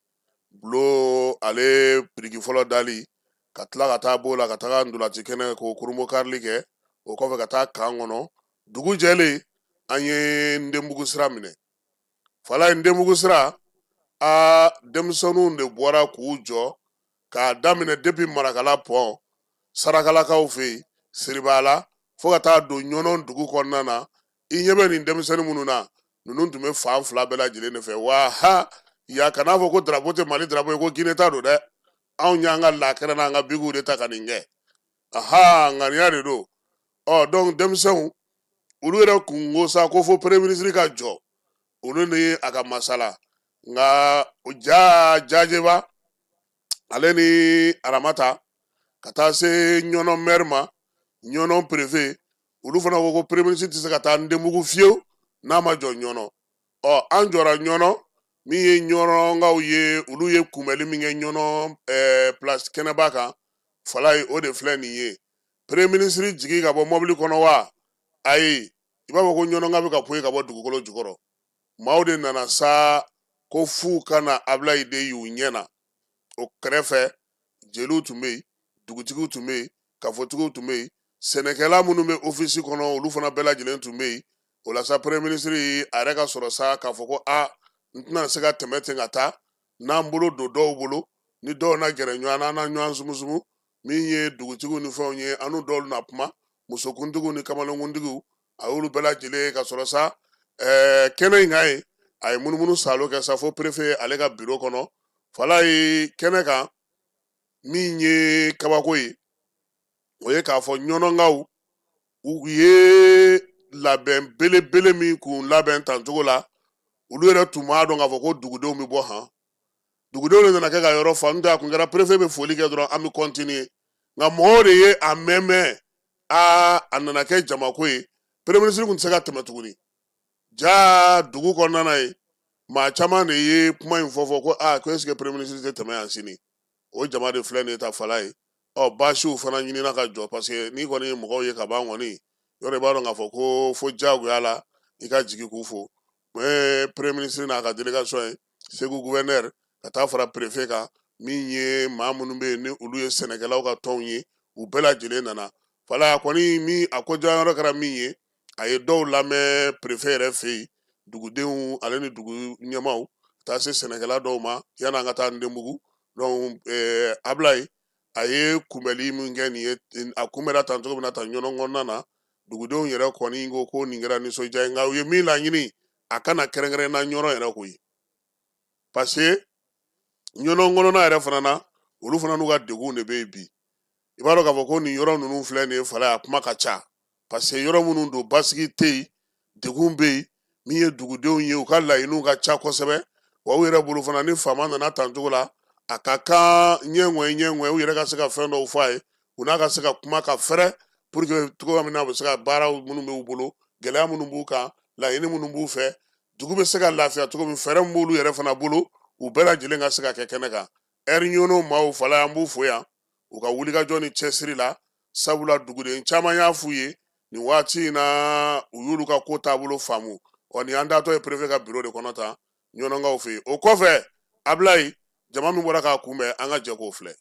J: bulon ale biriki fɔlɔ dali, ka tila ka taa b'o la ka taga ntolaci kɛnɛ k'o kurunbon karili kɛ. O kɔfɛ ka taa kan kɔnɔ. Dugu jɛlen, an ye Ndenbugu sira minɛ. Fala ye Ndenbugu sira a denmisɛnninw de bɔra k'u jɔ k'a daminɛ depuis Marakala pɔn Sarakalakaw fɛ yen, Siribala, fo ka taa don Ɲɔnɔ dugu kɔnɔna na. I ɲɛ bɛ nin denmisɛnnin minnu na, ninnu tun bɛ fan fila bɛɛ lajɛlen de fɛ. Wa ha ya kan'a fɔ ko drapeau tɛ Mali drapeau ye, ko Guinée ta don dɛ. Anw y'an ka lakɛrɛ n'an ka bigiw de ta ka nin kɛ. Aha, ŋaniya de don. Ɔ donc denmisɛnw olu yɛrɛ kun ko sa ko fo premier ministre ka jɔ olu ni a ka masala. Nka ja jajeba ale ni Aramata ka taa se Ɲɔnɔ maire ma, Ɲɔnɔ préfet, olu fana ko ko premier ministre tɛ se ka taa Ndenbugu fiyewu n'a ma jɔ Ɲɔnɔ. Ɔ an jɔra Ɲɔnɔ. Min ye Ɲɔnɔkaw ye, olu ye kunbɛli min kɛ Ɲɔnɔ place kɛnɛba kan, Fala ye, o de filɛ nin ye. Premier ministre jigin ka bɔ mɔbili kɔnɔ wa ayi, i b'a fɔ ko Ɲɔnɔka bɛ ka poyi ka bɔ dugukolo jukɔrɔ. Maaw de nana sa ko f'u ka na Abilayi de y'u ɲɛ na. O kɛrɛfɛ jeliw tun bɛ yen, dugutigiw tun bɛ yen, kafotigiw tun bɛ yen, sɛnɛkɛla minnu bɛ ofisi kɔnɔ, olu fana bɛɛ lajɛlen tun bɛ yen. O la sa, premier ministre a yɛrɛ ka sɔrɔ sa k'a fɔ ko a n tɛna se ka tɛmɛ ten ka taa n'an bolo don dɔw bolo ni dɔw na gɛrɛ ɲɔgɔn na, an na ɲɔgɔn sumusumu. Min ye dugutigiw ni fɛnw ye, an n'u dɔw na kuma, musokuntigiw ni kamalenkuntigiw, a y'olu bɛɛ lajɛlen ka sɔrɔ sa kɛnɛ in kan yen. A ye munumunu salo kɛ sa fo préfet ale ka biro kɔnɔ. Fala ye kɛnɛ kan, min ye kabako ye, o ye k'a fɔ Ɲɔnɔnkaw u ye labɛn belebele min kun labɛn tancogo la, olu yɛrɛ tun b'a dɔn k'a fɔ ko dugudenw bɛ bɔ han. Dugudenw de nana kɛ ka yɔrɔ fa. N'o tɛ a kun kɛra préfet bɛ foli kɛ dɔrɔn, an bɛ continuer. Nka mɔgɔw de ye a mɛn mɛn, aa a nana kɛ jamako ye. Premier ministre kun tɛ se ka tɛmɛ tuguni. Ja dugu kɔnɔna na ye, maa caman de ye kuma in fɔ fɔ ko aa ko est ce que premier ministre tɛ tɛmɛ yan sini? O jama de filɛ nin ye ta Fala ye. Ɔ baasiw fana ɲinina ka jɔ parce que n'i kɔni ye mɔgɔw ye ka ban kɔni yɔrɔ, i b'a dɔn k'a fɔ ko fo diyagoya la i ka jigin k'u fo. Premier ministre n'a ka délégation ye, Segu gouverneur, ka taa fara préfet kan, min ye maa minnu bɛ yen ni olu ye sɛnɛkɛlaw ka tɔnw ye, u bɛɛ lajɛlen nana. Fala a kɔni min a ko jɔyɔrɔ kɛra min ye, a ye dɔw lamɛn préfet yɛrɛ fɛ yen, dugudenw ale ni dugu ɲɛmaaw, taa se sɛnɛkɛla dɔw ma yan'an ka taa Ndenbugu. Donc Abilayi a ye kunbɛli min kɛ nin ye, a kunbɛra tan cogo min na tan Ɲɔnɔ kɔnɔna na, dugudenw yɛrɛ kɔni ko ko nin kɛra nisɔndiya ye. Nka u ye min laɲini, a kana kɛrɛnkɛrɛn na Ɲɔnɔ yɛrɛ koyi, parce que Ɲɔnɔ kɔnɔna yɛrɛ fana na, olu fana n'u ka degun de bɛ yen bi. I b'a dɔn k'a fɔ ko nin yɔrɔ ninnu filɛ nin ye, Fala, a kuma ka ca parce que yɔrɔ minnu don, basigi tɛ yen, degun bɛ yen. Min ye dugudenw ye, u ka laɲiniw ka ca kosɛbɛ. Wa u yɛrɛ bolo fana, ni faama nana tan cogo la, a ka kan ɲɛŋɔye ɲɛŋɔye u yɛrɛ ka se ka fɛn dɔw fɔ a ye, u n'a ka se ka kuma ka fɛrɛ pour que cogoya min na u bɛ se ka baaraw minnu b'u bolo, gɛlɛya minnu b'u kan, laɲini minnu b'u fɛ, dugu bɛ se ka lafiya cogo min, fɛɛrɛ min b'olu yɛrɛ fana bolo, u bɛɛ lajɛlen ka se ka kɛ kɛnɛ kan. Ɛri Ɲɔnɔ maaw, Fala, an b'u fo yan u ka wulikajɔ ni cɛsiri la, sabula duguden caman y'a f'u ye nin waati in na, u y'olu ka ko taabolo faamu. Ɔ nin an taatɔ ye préfet ka biro de kɔnɔ tan Ɲɔnɔnkaw fɛ yen. O kɔfɛ, Abilayi, jama min bɔra k'a kunbɛn, an ka jɛ k'o filɛ.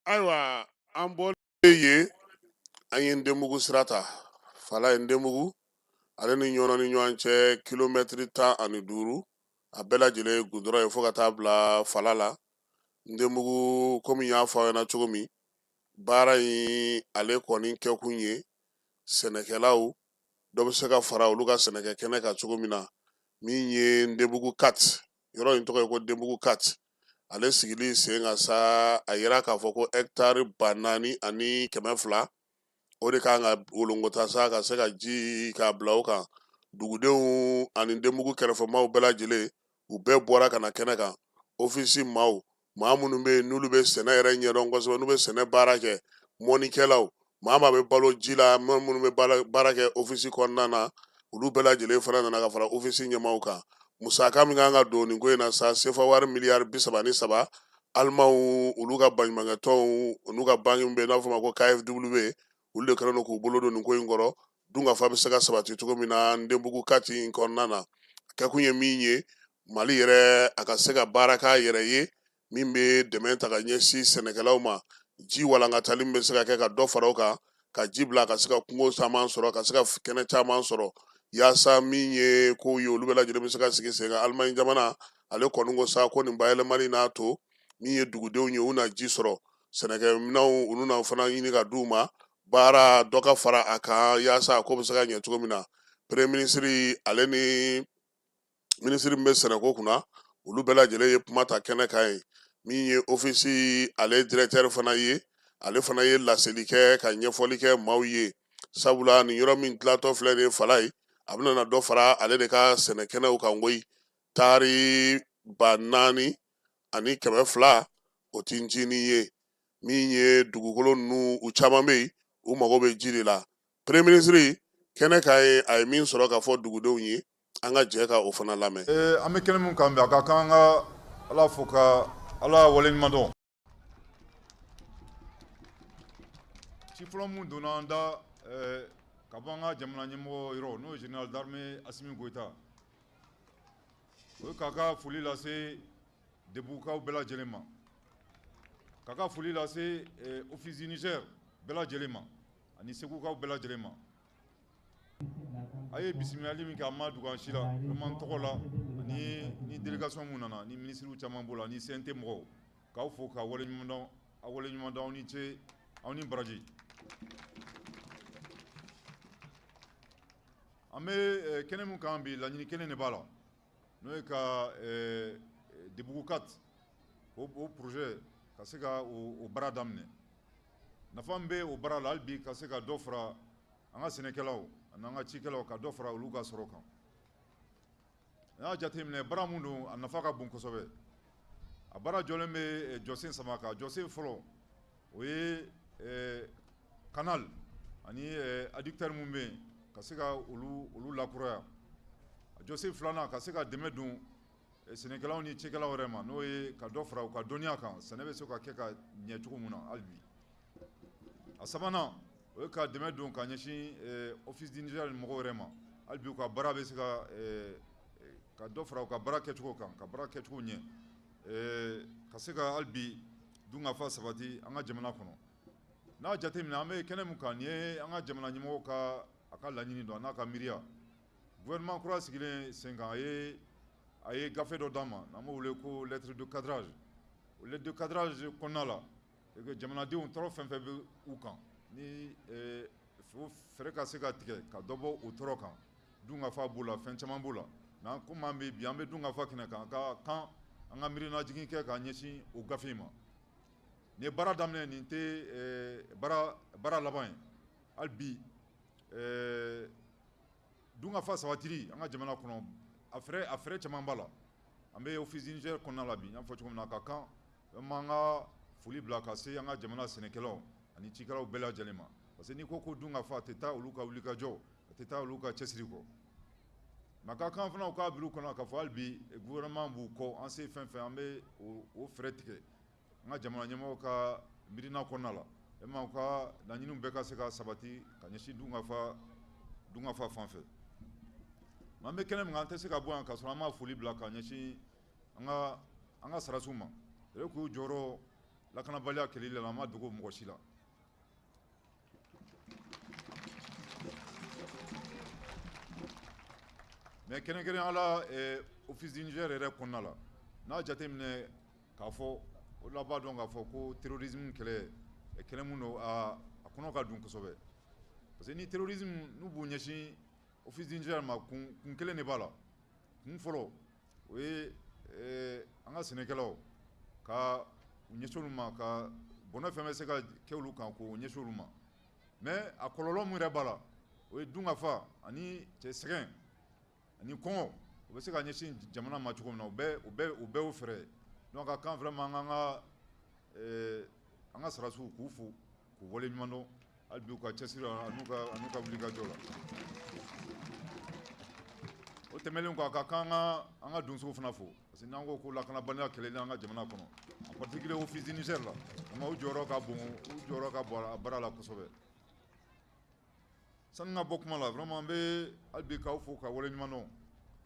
J: Ayiwa, an bɔlen yen, an ye Ndenbugu sira ta. Fala ye Ndenbugu ale ni Ɲɔnɔ ni ɲɔgɔn cɛ kilomɛtiri 15, a bɛɛ lajɛlen ye gudɔrɔn ye fo ka taa bila Fala la. Ndenbugu, komi n y'a fɔ aw ɲɛna cogo min, baara in ale kɔni kɛkun ye sɛnɛkɛlaw dɔ bɛ se ka fara olu ka sɛnɛkɛ kɛnɛ kan cogo min na. Min ye Ndenbugu 4, yɔrɔ in tɔgɔ ye ko Ndenbugu 4, ale sigili sen kan sa, a yira k'a fɔ ko hɛkitari 4200, o de kan ka wolongota sa ka se ka ji k'a bila o kan. Dugudenw ani Ndenbugu kɛrɛfɛmaaw bɛɛ lajɛlen, u bɛɛ bɔra ka na kɛnɛ kan. Ofisi maaw, maa minnu bɛ yen n'olu bɛ sɛnɛ yɛrɛ ɲɛdɔn kosɛbɛ, n'u bɛ sɛnɛ baara kɛ, mɔnnikɛlaw, maa maa bɛ balo ji la, maa minnu bɛ baara kɛ ofisi kɔnɔna na, olu bɛɛ lajɛlen fana nana ka fara ofisi ɲɛmaaw kan. Musaka min kan ka don nin ko in na sa, sefa wari miliyari 33, alimanw olu ka baɲumankɛtɔnw, n'u ka banki min bɛ yen n'a bɛ f'o ma ko KFW, olu de kɛlen don k'u bolo don nin ko in kɔrɔ, dunkafa bɛ se ka sabati cogo min na Ndenbugu 4 in kɔnɔna na. A kɛkun ye min ye, Mali yɛrɛ a ka se ka baara k'a yɛrɛ ye min bɛ dɛmɛ ta ka ɲɛsin sɛnɛkɛlaw ma, ji walankatali min bɛ se ka kɛ ka dɔ fara o kan, ka ji bila ka se ka kungo caman sɔrɔ, ka se ka kɛnɛ caman sɔrɔ, yaasa min ye kow ye, olu bɛɛ lajɛlen bɛ se ka sigi sen kan. Alimaɲi jamana ale kɔni ko sa ko nin bayɛlɛmali n'a to min ye dugudenw ye, u na ji sɔrɔ, sɛnɛkɛminɛnw olu na fana ɲini ka d'u ma, baara dɔ ka fara a kan yaasa a ko bɛ se ka ɲɛ cogo min na. Premier minisiri ale ni minisiri min bɛ sɛnɛko kunna, olu bɛɛ lajɛlen ye kuma ta kɛnɛ kan ye. Min ye ofisi ale directeur fana ye, ale fana ye laseli kɛ ka ɲɛfɔli kɛ maaw ye, sabula nin yɔrɔ min dilatɔ filɛ nin ye Fala ye, a bɛna na dɔ fara ale de ka sɛnɛkɛnɛw kan koyi. Taari 4200, o ti ncinin ye. Min ye dugukolo ninnu, u caman bɛ yen, u mago bɛ ji de la. Premier minisiri kɛnɛ kan ye, a ye min sɔrɔ ka fɔ dugudenw ye, an ka jɛ ka o fana lamɛn.
N: An bɛ kɛnɛ min kan bi, a ka kan an ka Ala fo ka Ala waleɲuman dɔn. Ci fɔlɔ min donna an da ka bɔ an ka jamana ɲɛmɔgɔ yɔrɔ, n'o ye général d'armée Asimi Goyita, o ye k'a ka foli lase Debugukaw bɛɛ lajɛlen ma, k'a ka foli lase Office du Niger bɛɛ lajɛlen ma ani Segukaw bɛɛ lajɛlen ma. A ye bisimilali min kɛ, a ma dogo an si la, vraiment n tɔgɔ la ani ni délégation mun nana, ni minisiriw caman b'o la ni CNT mɔgɔw, k'aw fo ka waleɲuman dɔn, aw waleɲuman dɔn, aw ni ce, aw ni baraji. An bɛ kɛnɛ min kan bi, laɲini kelen de b'a la, n'o ye ka Debugu 4 o projet ka se ka o baara daminɛ. Nafa min bɛ o baara la hali bi, ka se ka dɔ fara an ka sɛnɛkɛlaw ani an ka cikɛlaw, ka dɔ fara olu ka sɔrɔ kan. An y'a jateminɛ, baara mun don, a nafa ka bon kosɛbɛ. A baara jɔlen bɛ jɔsen saba kan. Jɔsen fɔlɔ, o ye canal ani adducteur mun bɛ yen, ka se ka olu lakuraya. A jɔsen filanan, ka se ka dɛmɛ don sɛnɛkɛlaw ni cikɛlaw yɛrɛ ma, n'o ye ka dɔ fara u ka dɔnniya kan, sɛnɛ bɛ se ka kɛ ka ɲɛ cogo min na hali bi. A sabanan, o ye ka dɛmɛ don ka ɲɛsin Office du Niger mɔgɔw yɛrɛ ma hali bi, u ka baara bɛ se ka dɔ fara u ka baara kɛcogo kan, ka baara kɛcogo ɲɛ, ka se ka hali bi dunkafa sabati an ka jamana kɔnɔ. N'a jateminɛ, an bɛ kɛnɛ min kan nin ye, an ka jamana ɲɛmɔgɔw ka a ka laɲini don, a n'a ka miiriya. Gouvernement kura sigilen sen kan, a ye gafe dɔ d'an ma, n'an b'o wele ko lettre de cadrage. O lettre de cadrage kɔnɔna la, jamanadenw tɔɔrɔ fɛn fɛn bɛ u kan, ni fɛɛrɛ ka se ka tigɛ ka dɔ bɔ o tɔɔrɔ kan, dunkafa b'o la, fɛn caman b'o la. Mais komi an bɛ bi, an bɛ dunkafa kɛnɛ kan, ka kan an ka miirinajigin kɛ ka ɲɛsin o gafe in ma. Nin ye baara daminɛ, nin tɛ baara laban ye. Hali bi, dunkafa sabatili an ka jamana kɔnɔ, a fɛɛrɛ caman b'a la. An bɛ Office du Niger kɔnɔna la bi, n y'a fɔ cogo min na, a ka kan vraiment an ka foli bila ka se an ka jamana sɛnɛkɛlaw ani cikɛlaw bɛɛ lajɛlen ma, parce que n'i ko ko dunkafa, a tɛ taa olu ka wulikajɔ, a tɛ taa olu ka cɛsiri kɔ. Mais a ka kan fana u k'a bila u kɔnɔ k'a fɔ hali bi gouvernement b'u kɔ. An se fɛn fɛn, an bɛ o fɛɛrɛ tigɛ an ka jamana ɲɛmɔgɔw ka miirina kɔnɔna la, vraiment u ka laɲiniw bɛɛ ka se ka sabati ka ɲɛsin dunkafa fan fɛ. An bɛ kɛnɛ min kan, an tɛ se ka bɔ yan ka sɔrɔ an ma foli bila ka ɲɛsin an ka sarasiw ma. O k'u jɔyɔrɔ lakanabaliya kɛlɛli la, an ma dogo mɔgɔ si la. Mais kɛrɛnkɛrɛnnenya la, Office du Niger yɛrɛ kɔnɔna la, n'a jateminɛ k'a fɔ o la, b'a dɔn k'a fɔ ko terrorisme kɛlɛ, kɛlɛ mun don, a kɔnɔ ka dun kosɛbɛ, parce que ni terrorisme n'u b'u ɲɛsin Office du Niger ma, kun kelen de b'a la. Kun fɔlɔ, o ye an ka sɛnɛkɛlaw ka u ɲɛsin olu ma, ka bɔnɛ fɛn bɛ se ka kɛ olu kan, k'o ɲɛsin olu ma. Mais a kɔlɔlɔ min yɛrɛ b'a la, o ye dunkafa ani cɛ sɛgɛn ani kɔngɔ, o bɛ se ka ɲɛsin jamana ma cogo min na, o bɛɛ y'o fɛɛrɛ ye. Donc a kan vraiment an ka sarasiw k'u fo, k'u waleɲuman dɔn hali bi u ka cɛsiri an'u ka wulikajɔ la. O tɛmɛnen kɔ, a ka kan an ka donsow fana fo, parce que n'an ko ko lakanabaliya kɛlɛli an ka jamana kɔnɔ, en particulier Office du Niger la, u jɔyɔrɔ ka bon, u jɔyɔrɔ ka bon a baara la kosɛbɛ. Sani n ka bɔ kuma la, vraiment, an bɛ hali bi k'aw fo ka waleɲuman dɔn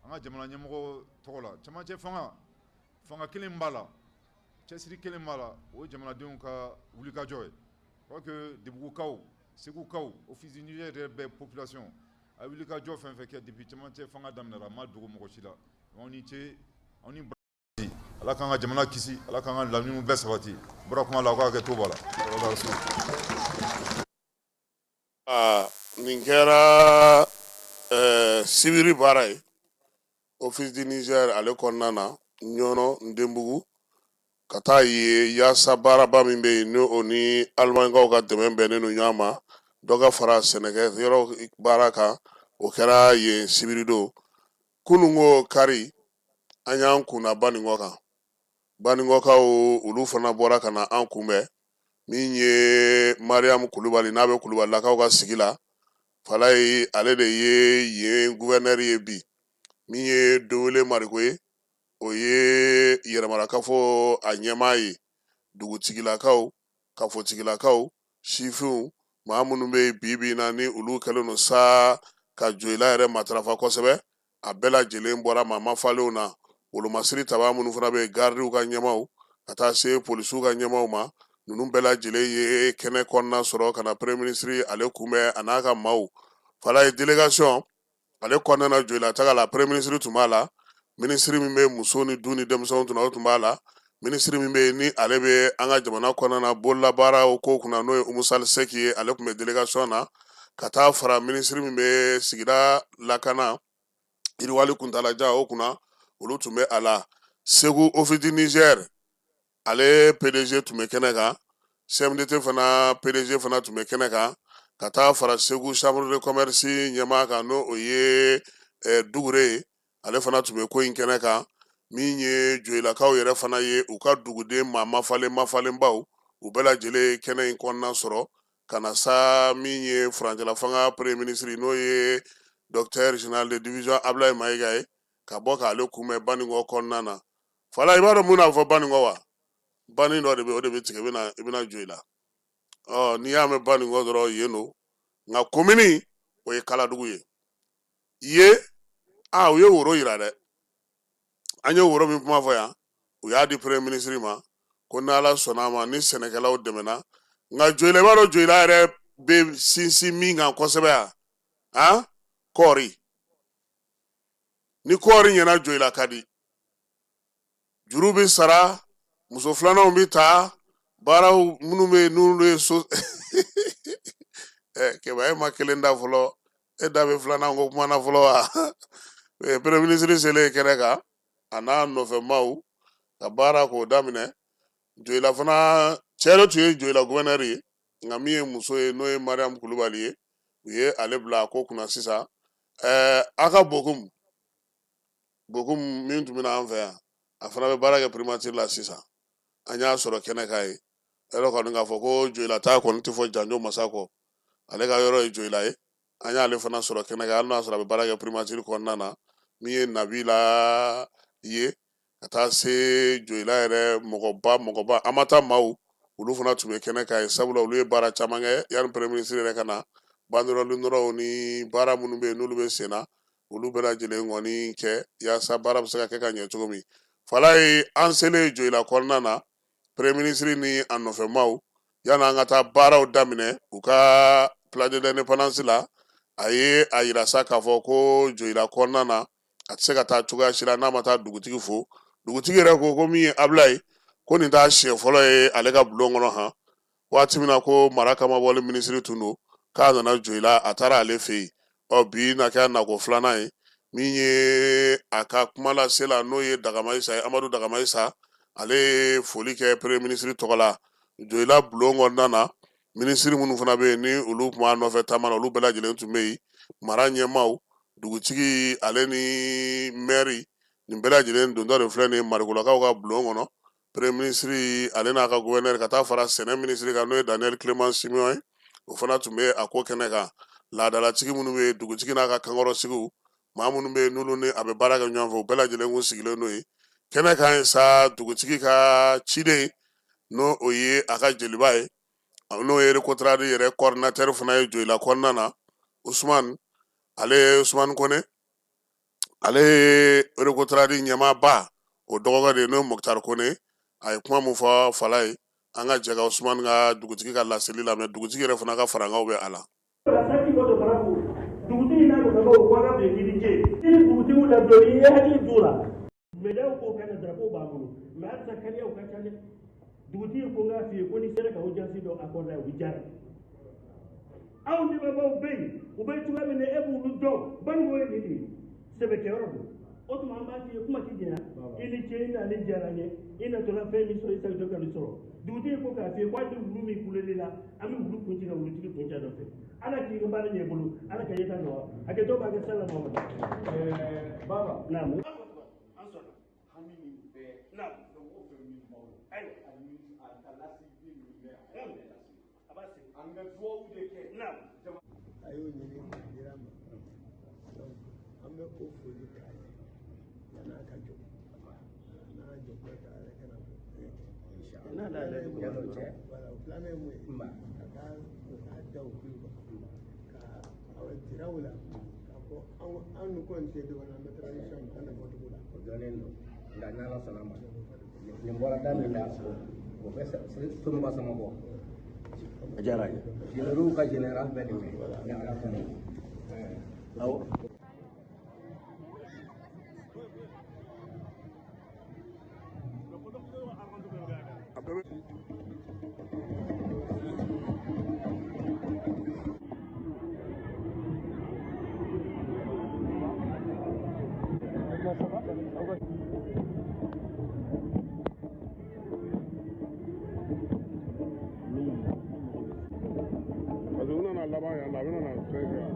N: an ka jamana ɲɛmɔgɔ tɔgɔ la. Cɛmancɛ fanga, fanga kelen b'a la, cɛsiri kelen b'a la, o ye jamanadenw ka wulikajɔ ye. Je crois que Debugukaw, Segukaw, Office du Niger yɛrɛ bɛɛ population a ye wulikajɔ fɛn fɛn kɛ depuis cɛmancɛ fanga daminɛra, a ma dogo mɔgɔ si la. Aw ni ce, aw ni baraji. Ala k'an ka jamana kisi, Ala k'an ka laɲiniw bɛɛ sabati. N bɔra kuma la, aw ka hakɛ to b'a la.
J: Aa, nin kɛra sibiri baara ye Office du Niger ale kɔnɔna na Ɲɔnɔ Ndenbugu, ka taa ye yaasa baaraba min bɛ yen, ni o ni alimaɲikaw ka dɛmɛ bɛnnen don ɲɔgɔn ma, dɔ ka fara sɛnɛkɛ yɔrɔ baara kan. O kɛra yen sibiri don. Kununko kari, an y'an kunna Baninkɔ kan. Baninkɔkaw, olu fana bɔra ka na an kunbɛn. Min ye Mariam Kulubali, n'a bɛ Kulubalilakaw ka sigi la, Falaye, ale de ye yen gouverneur ye bi. Min ye Dowele Mariko ye, o ye yɛrɛmarakafo a ɲɛmaa ye. Dugutigilakaw, kafotigilakaw, sifinw, maa minnu bɛ yen bi bi in na, ni olu kɛlen don sa ka Joyila yɛrɛ matarafa kosɛbɛ, a bɛɛ lajɛlen bɔra maa mafalenw na. Wolomasiri taba minnu fana bɛ yen, garidiw ka ɲɛmaaw ka taa se polisiw ka ɲɛmaaw ma, ninnu bɛɛ lajɛlen ye kɛnɛ kɔnɔna sɔrɔ ka na premier ministre ale kunbɛn a n'a ka maaw. Falaye, délégation ale kɔnɔna na Joyila taga la, premier ministre tun b'a la, minisiri min bɛ muso ni du ni denmisɛnw kunna, o tun b'a la, minisiri min bɛ yen ni ale bɛ an ka jamana kɔnɔna na bololabaaraw ko kunna, n'o ye Umusali Sɛki ye, ale tun bɛ délégation na, ka taa fara minisiri min bɛ sigida lakana yiriwali kuntalajan o kunna, olu tun bɛ a la. Segu Office du Niger ale PDG tun bɛ kɛnɛ kan, CMDT fana PDG fana tun bɛ kɛnɛ kan, ka taa fara Segu chambre de commerce ɲɛmaa kan, n'o o ye Dugure ye, ale fana tun bɛ ko in kɛnɛ kan. Min ye Joyilakaw yɛrɛ fana ye, u ka duguden maa mafalen mafalenbaw, u bɛɛ lajɛlen kɛnɛ in kɔnɔna sɔrɔ ka na sa. Min ye furancɛla fanga premier ministre, n'o ye docteur général de division Ablaye Mayiga ye, ka bɔ k'ale kunbɛn Baninkɔ kɔnɔna na. Fala, i b'a dɔn mun n'a fɔ Baninkɔ wa? Bani dɔ de bɛ, o de bɛ tigɛ, i bɛna Joyila. Ɔ, n'i y'a mɛn Baninkɔ dɔrɔn, yen don. Nka komini, o ye Kaladugu ye. Ye a u ye woro yira dɛ. An ye woro min kuma fɔ yan, u y'a di premier ministre ma ko n'Ala sɔnna a ma, ni sɛnɛkɛlaw dɛmɛna. Nka Joyila, i b'a dɔn Joyila yɛrɛ bɛ sinsin min kan kosɛbɛ yan, han, kɔɔri. Ni kɔɔri ɲɛna, Joyila ka di, juru bɛ sara, muso filananw bɛ ta, baaraw minnu bɛ yen n'olu ye so. Ɛ kɛmɛ, e ma kelen da fɔlɔ, e da bɛ filanan ko kuma na fɔlɔ wa? Premier ministre selen kɛnɛ kan, a n'a nɔfɛmaw ka baara k'o daminɛ. Joyila fana, cɛ dɔ tun ye Joyila gouverneur ye, nka min ye muso ye, n'o ye Mariam Kulubali ye, u ye ale bila a ko kunna sisan. A ka Bokum, Bokum min tun bɛ na an fɛ yan, a fana bɛ baara kɛ primature la sisan. An y'a sɔrɔ kɛnɛ kan ye yɔrɔ kɔni k'a fɔ ko Joyila ta kɔni tɛ fɔ janjo masa kɔ, ale ka yɔrɔ ye Joyila ye. An y'ale fana sɔrɔ kɛnɛ kan, hali n'a sɔrɔ a bɛ baara kɛ primature kɔnɔna na. Min ye Nabila ye, ka taa se Joyila yɛrɛ mɔgɔba mɔgɔba Amata maaw, olu fana tun bɛ kɛnɛ kan ye, sabula olu ye baara caman kɛ yanni premier ministre yɛrɛ ka na. Banderole nɔrɔw ni baara minnu bɛ yen n'olu bɛ sen na, Olu bɛɛ lajɛlen kɔni kɛ yaasa baara bɛ se ka kɛ ka ɲɛ cogo min. Falaye, an selen Joyila kɔnɔna na, premier ministre ni a nɔfɛmaw, yanni an ka taa baaraw daminɛ u ka place de l'indépendance la, a ye a yira sa k'a fɔ ko Joyila kɔnɔna na, a tɛ se ka taa cogoya si la n'a ma taa dugutigi fo. Dugutigi yɛrɛ ko ko min ye Abulaye, ko nin t'a siɲɛ fɔlɔ ye ale ka bulon kɔnɔ han. Waati min na ko mara kamabɔli minisiri tun don, k'a nana Joyila, a taara ale fɛ yen. Ɔ bi na kɛ a nako filanan ye. Min ye a ka kuma lase la, n'o ye Dagamayisa ye, Amadu Dagamayisa, ale ye foli kɛ premier ministre tɔgɔ la Joyila bulon kɔnɔna na. Minisiri minnu fana bɛ yen ni olu tun b'a nɔfɛ taama na, olu bɛɛ lajɛlen tun bɛ yen, mara ɲɛmaaw, dugutigi ale ni mɛri, nin bɛɛ lajɛlen dontɔ de filɛ nin ye Marikolakaw ka bulon kɔnɔ. Premier ministre ale n'a ka gouverneur, ka taa fara sɛnɛ minisiri kan, n'o ye Daniel Clément Simeon ye, o fana tun bɛ a ko kɛnɛ kan. Laadalatigi minnu bɛ yen, dugutigi n'a ka kankɔrɔsigiw, maa minnu bɛ yen n'olu ni a bɛ baara kɛ ɲɔgɔn fɛ, u bɛɛ lajɛlen kun sigilen don yen kɛnɛ kan yen sa. Dugutigi ka ciden, n'o o ye a ka jeliba ye, n'o ye Recotrade yɛrɛ coordinateur fana ye Joyila kɔnɔna na, Usumani, ale ye Usumani Kone, ale ye Recotrade ɲɛmaaba, o dɔgɔkɛ de ye, n'o ye Mɔkutari Kone. A ye kuma min fɔ Falaye, an ka jɛ ka Usumani ka dugutigi ka laseli lamɛn. Dugutigi yɛrɛ fana ka farankanw bɛ a la.
Q: Dugutigi n'a nɔfɛbaw ko an ka bila k'i ce i ni dugutigiw la dɔɔni, i ye hakili t'u la. Médaille ko ka na, drapeau b'an bolo, mais halisa kariyaw ka ca dɛ. Dugutigi ko n k'a f'i ye ko n'i sera ka audience dɔ accorder, o bɛ diya ye. Anw dɛmɛbaaw bɛ yen, u bɛ cogoya min na, e b'olu dɔn. Baniko ye nin de ye, sɛbɛkɛyɔrɔ don. O tuma an b'a f'i ye, kuma ti janya. I ni ce, i nali diyara n ye. I natɔla fɛn min sɔrɔ, i sagitɔ ka nin sɔrɔ. Dugutigi ko k'a f'i ye ko hali ni wulu min kuleli la, an bɛ wulu kun ci ka wulutigi kun cɛ nɔfɛ. Ala k'i ka baara ɲɛ i bolo, Ala ka yeta nɔgɔya. Hakɛto b'a kɛ sala Mamadu.
O: Baba.
Q: Naamu.
O: An sɔnna. Hami min bɛɛ.
Q: Naamu.
O: Fɛn o fɛn min b'aw la.
Q: Ayiwa.
O: Ani a ka lasigiden min bɛ a y'a bɛɛ lase.
Q: A b'a sigi.
O: An ka duwawu de kɛ.
Q: Naamu.
R: A y'o ɲini k'a dira ma, donc an bɛ o foli k'a ye yan'a ka jɔ, n'a jɔ kuma ta, a yɛrɛ kana fɔ.
Q: N'a yɛrɛ
R: yan'o cɛ, voilà. O filanan ye mun ye? Ka taa u k'a da u tulo kan ka awɔ jira u la k'a fɔ anw ni kɔni tɛ dɔgɔnin, an bɛ transition an bɛ bɔ dugu la.
S: O dɔnnen don, nka n'Ala sɔnna ma, nin bɔra da min na, o bɛ somɔgɔ sama bɔ.
R: A diyara n ye.
S: Généraux ka général bɛ nin mɛn ni Ala sɔnna ma.
R: Awɔ.
J: Parce que u nana laban yan, a bɛna na fɛn kɛ yan.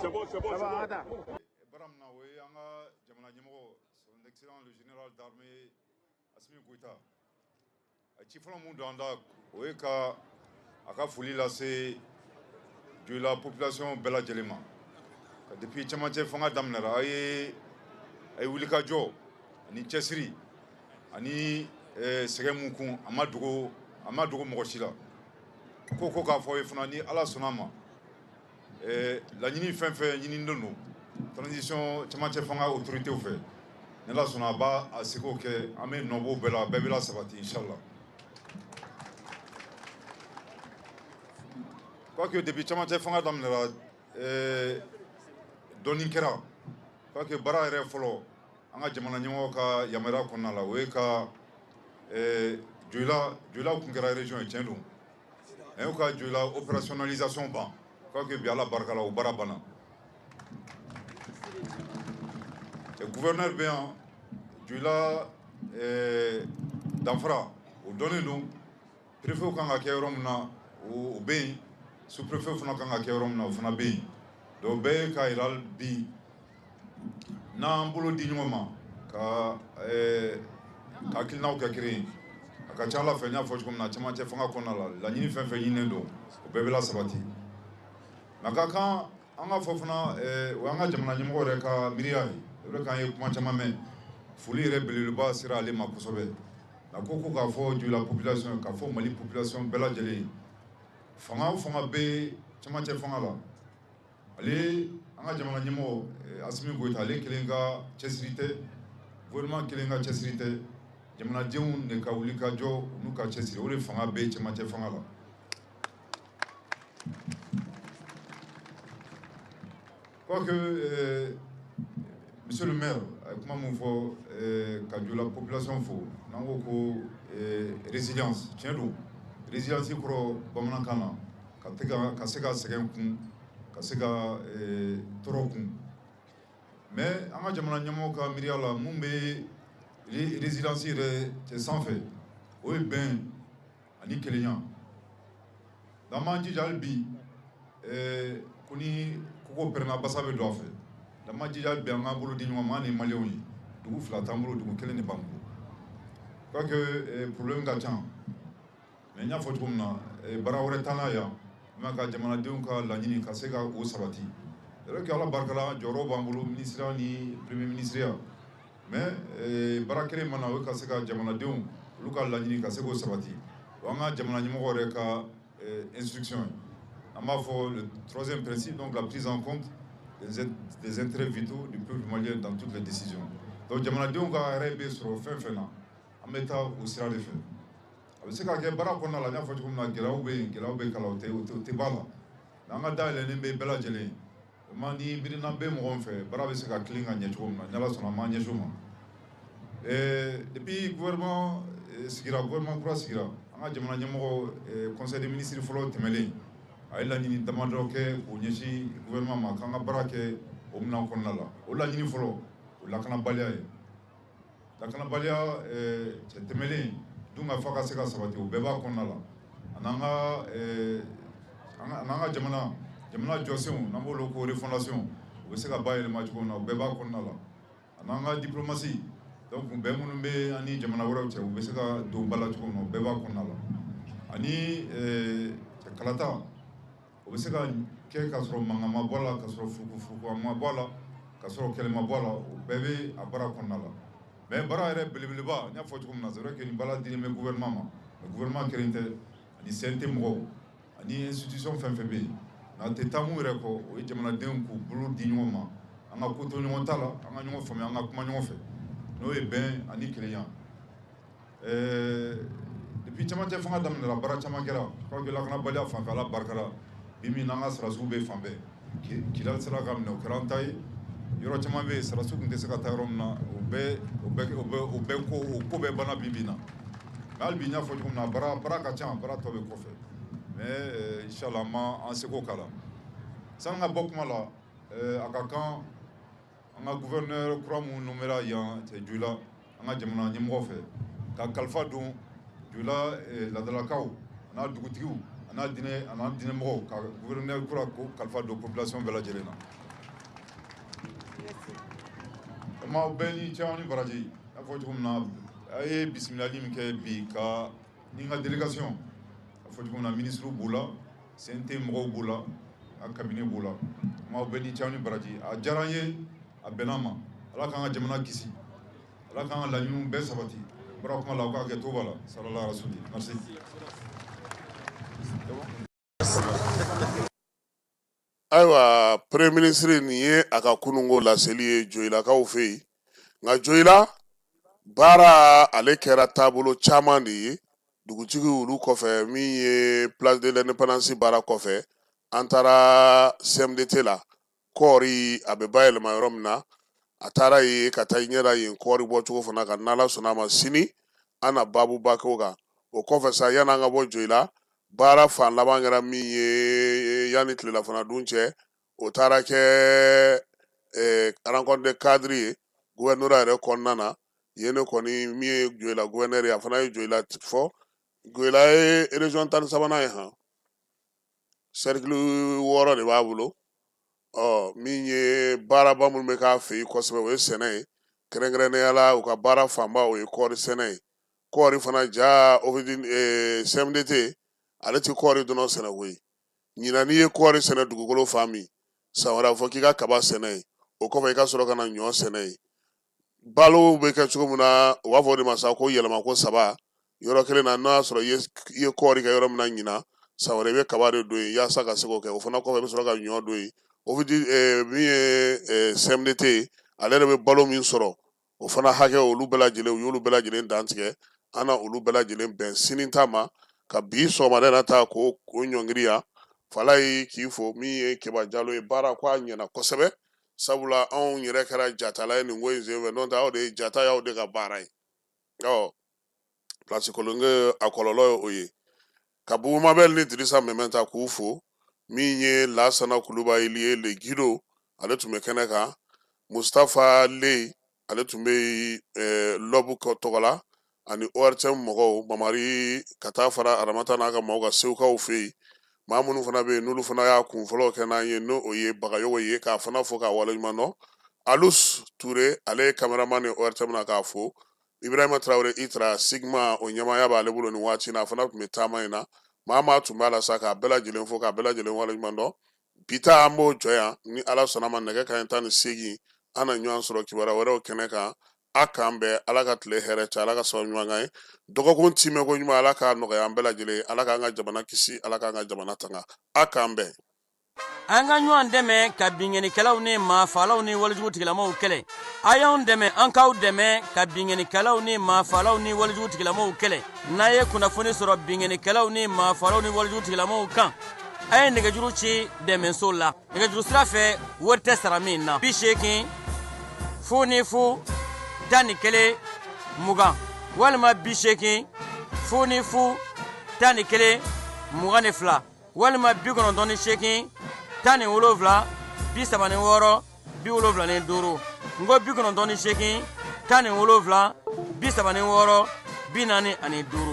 N: C'est bon, c'est bon, c'est bon. Baara min na, o ye an ka jamana ɲɛmɔgɔ, son excellence le général d'armée Assimi Goïta, a ci fɔlɔ mun don an da, o ye ka a ka foli lase Joyila population bɛɛ lajɛlen ma. Ka depuis cɛmancɛ fanga daminɛra, a ye wulikajɔ ani cɛsiri ani sɛgɛn mun kun, a ma dogo mɔgɔ si la. Ko k'a fɔ ye fana, ni Ala sɔnna a ma, laɲini fɛn fɛn ɲininen don transition cɛmancɛ fanga autorités fɛ, ni Ala sɔnna, a b'a a seko kɛ. An bɛ nɔbɔ bɛɛ la, bɛɛ bɛ la sabati, inchallah. Quoique depuis cɛmancɛ fanga daminɛra, dɔɔnin kɛra. Quoique baara yɛrɛ fɔlɔ, an ka jamana ɲɛmɔgɔ ka yamaruya kɔnɔna la, o ye ka Joyila kun kɛra région ye, tiɲɛ don, an y'u ka Joyila opérationnalisation ban. Quoique bi, Ala barika la, o baara banna. Gouverneur bɛ yan Joyila, danfara o dɔnnen don. Préfet kan ka kɛ yɔrɔ min na, o bɛ yen. Sous préfet fana kan ka kɛ yɔrɔ min na, o fana bɛ yen. Donc bɛɛ ye k'a yira bi, n'an bolo di ɲɔgɔn ma ka hakilinaw kɛ kelen ye, a ka ca Ala fɛ, n y'a fɔ cogo min na, cɛmancɛ fanga kɔnɔna la, laɲini fɛn fɛn ɲininen don, o bɛɛ bɛ la sabati. Nka ka kan an ka fɔ fana, o y'an ka jamana ɲɛmɔgɔ yɛrɛ ka miiriya ye. O de k'an ye kuma caman mɛn, foli yɛrɛ belebeleba sera ale ma kosɛbɛ. Nka ko k'a fɔ Joyila population, k'a fɔ Mali population bɛɛ lajɛlen ye, fanga o fanga bɛ cɛmancɛ fanga la, ale an ka jamana ɲɛmɔgɔ Assimi Goïta, ale kelen ka cɛsiri tɛ, gouvernement kelen ka cɛsiri tɛ, jamanadenw de ka wuli ka jɔ n'u ka cɛsiri, o de fanga bɛ cɛmancɛ fanga la. Quoique monsieur le maire a ye kuma mun fɔ ka Joyila population fo, n'an ko résilience, tiɲɛ don. Résilience kɔrɔ bamanankan na, ka se ka sɛgɛn kun, ka se ka tɔɔrɔ kun. Mais an ka jamana ɲɛmɔgɔ ka miiriya la, mun bɛ résilience yɛrɛ cɛ sanfɛ, o ye bɛn ani kelenya. N'an m'an jija hali bi, ko ni koko pɛrɛnna, basa bɛ don a fɛ. N'an m'an jija hali bi, an k'an bolo di ɲɔgɔn ma, an ni maliyɛnw ye, dugu fila t'an bolo, dugu kelen de b'an bolo. Quoique problème ka ca, mais n y'a fɔ cogo min na, baara wɛrɛ t'an na yan, mais ka jamanadenw ka laɲini ka se ka o sabati. C'est vrai que Ala barika la, jɔyɔrɔ b'an bolo, ministre ni premier ministre ya, mais baara kelen mana, o ye ka se ka jamanadenw olu ka laɲini ka se k'o sabati. O an ka jamana ɲɛmɔgɔ yɛrɛ ka instruction ye. An b'a fɔ le troisième principe, donc la prise en compte des intérêts vitaux du peuple malien dans toutes les décisions. Donc jamanadenw ka hɛrɛ bɛ sɔrɔ fɛn fɛn na, an bɛ taa o sira de fɛ. A bɛ se ka kɛ baara kɔnɔna la, n y'a fɔ cogo min na, gɛlɛyaw bɛ yen, gɛlɛyaw bɛ kala, o tɛ ba la. Mais an ka dayɛlɛnnen bɛ bɛɛ lajɛlen ye. Vraiment, ni miirina bɛ mɔgɔ min fɛ, baara bɛ se ka tilen ka ɲɛ cogo min na, ni Ala sɔnna, an b'an ɲɛsin o ma. Depuis gouvernement sigira, gouvernement kura sigira, an ka jamana ɲɛmɔgɔ, conseil des ministres fɔlɔ tɛmɛlen, a ye laɲini damadɔ kɛ k'o ɲɛsin gouvernement ma, k'an ka baara kɛ o minɛn kɔnɔna la. O laɲini fɔlɔ, o lakanabaliya ye. Lakanabaliya cɛ tɛmɛlen, dun ka fa ka se ka sabati, o bɛɛ b'a kɔnɔna la. A n'an ka jamana jɔsenw, n'an b'o wele ko refondation, o bɛ se ka bayɛlɛma cogo min na, o bɛɛ b'a kɔnɔna la. A n'an ka diplomatie, donc bɛn minnu bɛ an ni jamana wɛrɛw cɛ, u bɛ se ka don ba la cogo min na, o bɛɛ b'a kɔnɔna la. Ani kalata, o bɛ se ka kɛ k'a sɔrɔ mankan ma bɔ a la, k'a sɔrɔ furukufuruku ma bɔ a la, k'a sɔrɔ kɛlɛ ma bɔ a la, o bɛɛ bɛ a baara kɔnɔna la. Mais baara yɛrɛ belebeleba, n y'a fɔ cogo min na, c'est vrai que nin baara dilen bɛ gouvernement ma, mais gouvernement kelen tɛ, ani CNT mɔgɔw ani institution fɛn fɛn bɛ yen. Nka a tɛ taa mun yɛrɛ kɔ, o ye jamanadenw k'u bolo di ɲɔgɔn ma, an ka ko to ɲɔgɔn ta la, an ka ɲɔgɔn faamuya, an ka kuma ɲɔgɔn fɛ, n'o ye bɛn ani kelenya. Depuis cɛmancɛ fanga daminɛra, baara caman kɛra. Je crois que lakanabaliya fanfɛ, Ala barika la, bi min na, an ka sɔrɔdasiw bɛ fan bɛɛ. Kidali sera ka minɛ, o kɛra an ta ye. Yɔrɔ caman bɛ yen, sɔrɔdasiw tun tɛ se ka taa yɔrɔ min na, o bɛɛ ko, o ko bɛɛ banna bi bi in na. Mais hali bi, n y'a fɔ cogo min na, baara ka ca, baara tɔ bɛ kɔfɛ, mais inchallah, an ma an seko k'a la. Sani ka bɔ kuma la, a ka kan an ka gouverneur kura mun nommera yan cɛ Joyila, an ka jamana ɲɛmɔgɔ fɛ, ka kalifa don Joyila ladalakaw a n'a dugutigiw, a n'a diinɛ, a n'a diinɛmɔgɔw, ka gouverneur kura ko kalifa don population bɛɛ lajɛlen na. Maaw bɛɛ ni ce, aw ni baraji. N'a fɔ cogo min na, a ye bisimilali min kɛ bi ka ni n ka délégation, a fɔ cogo min na, ministre b'u la, CNT mɔgɔw b'u la, n ka cabinet b'u la. Maaw bɛɛ ni ce, aw ni baraji. A diyara n ye, a bɛnna ma. Ala k'an ka jamana kisi, Ala k'an ka laɲiniw bɛɛ sabati. N bɔra kuma la, aw k'a kɛ to b'a la. Salala rasuli, merci.
J: Ayiwa, premier ministre, nin ye a ka kununko laseli ye Joyilakaw fɛ yen. Nka Joyila baara, ale kɛra taabolo caman de ye dugutigi olu kɔfɛ. Min ye place de l'indépendance baara kɔfɛ, an taara CMDT la, kɔɔri a bɛ bayɛlɛma yɔrɔ min na. A taara yen ka taa ɲɛ da yen kɔɔri bɔcogo fana kan. N'Ala sɔnna a ma, sini an na baabuba k'o kan. O kɔfɛ sa, yanni an ka bɔ Joyila, baara fan laban kɛra min ye yanni tilelafana dun cɛ, o taara kɛ rencontre de cadre ye gouvernorat yɛrɛ kɔnɔna na. Yen ne kɔni, min ye Joyila gouverneur ye, a fana ye Joyila fɔ. Joyila ye région 13nan ye, han, cercle 6 de b'a bolo. Ɔ, min ye baaraba minnu bɛ k'a fɛ yen kosɛbɛ, o ye sɛnɛ ye. Kɛrɛnkɛrɛnnenya la, u ka baara fanba, o ye kɔɔri sɛnɛ ye. Kɔɔri fana ja, CMDT ale tɛ kɔɔri dɔrɔn sɛnɛ koyi. Ɲinan, n'i ye kɔɔri sɛnɛ dugukolo fan min, san wɛrɛ a fɔ k'i ka kaba sɛnɛ yen, o kɔfɛ i ka sɔrɔ ka na ɲɔ sɛnɛ yen. Balo bɛ kɛ cogo min na, u b'a fɔ o de ma sa ko yɛlɛma ko saba yɔrɔ kelen na. N'a y'a sɔrɔ i ye kɔɔri kɛ yɔrɔ min na ɲinan, san wɛrɛ i bɛ kaba de don yen yaasa ka se k'o kɛ. O fana kɔfɛ, i bɛ sɔrɔ ka ɲɔ don yen. O min ye CMDT ye, ale yɛrɛ bɛ balo min sɔrɔ, o fana hakɛ, olu bɛɛ lajɛlen, u y'olu bɛɛ lajɛlen dantigɛ. An na olu bɛɛ lajɛlen bɛn sini ta ma. Ka bi sɔgɔmada in na ta k'o ɲɔngiri yan, Falayi k'i fo. Min ye Keba Jalo ye, baara ko a ɲɛna kosɛbɛ, sabula anw yɛrɛ kɛra jatala ye nin ko in senfɛ. N'o tɛ, aw de ye jata y'aw de ka baara ye. Ɔ, place Kolonge, a kɔlɔlɔ ye o ye. Ka Bubu Mabɛl ni Dirisa Mɛmɛ ta k'u fo. Min ye Lasana Kulubali ye, le Guido, ale tun bɛ kɛnɛ kan. Mustafa Ley, ale tun bɛ lɔbu tɔgɔ la, ani ORTM mɔgɔw, Mamari, ka taa fara Aramata n'a ka maaw kan Segukaw fɛ yen. Maa minnu fana bɛ yen, n'olu fana y'a kun fɔlɔ kɛ n'an ye, n'o o ye Bagayogo ye, k'a fana fo k'a waleɲuman dɔn. Alus Ture, ale ye cameraman ni ORTM na, k'a fo. Ibrahima Traore Itra Sigma, o ɲɛmaaya b'ale bolo nin waati na, a fana tun bɛ taama in na. Maa maa tun b'a la sa, k'a bɛɛ lajɛlen fo k'a bɛɛ lajɛlen waleɲuman dɔn. Bi ta, an b'o jɔ yan. Ni Ala sɔnna ma, nɛgɛ kanɲɛ 18, an na ɲɔgɔn sɔrɔ kibaruya wɛrɛw kɛnɛ kan. A k'an bɛn. Ala ka tile hɛrɛ cɛ, Ala ka sababu ɲuman k'an ye. Dɔgɔkun timɛko ɲuman, Ala k'a nɔgɔya an bɛɛ lajɛlen. Ala k'an ka jamana kisi, Ala k'an ka jamana tanga. A k'an bɛn.
L: An ka ɲɔgɔn dɛmɛ ka binkannikɛlaw ni maafaalaw ni walejugu tigilamaw kɛlɛ. A y'anw dɛmɛ, an k'aw dɛmɛ ka binkannikɛlaw ni maafaalaw ni walejugu tigilamaw kɛlɛ. N'a ye kunnafoni sɔrɔ binkannikɛlaw ni maafaalaw ni walejugu tigilamaw kan, a ye nɛgɛjuru ci dɛmɛso la nɛgɛjuru sira fɛ, wari tɛ sara min na: 80 00 11 20 walima 80 00 11 22 walima 98 17 36 75. N ko 98 17 36 45.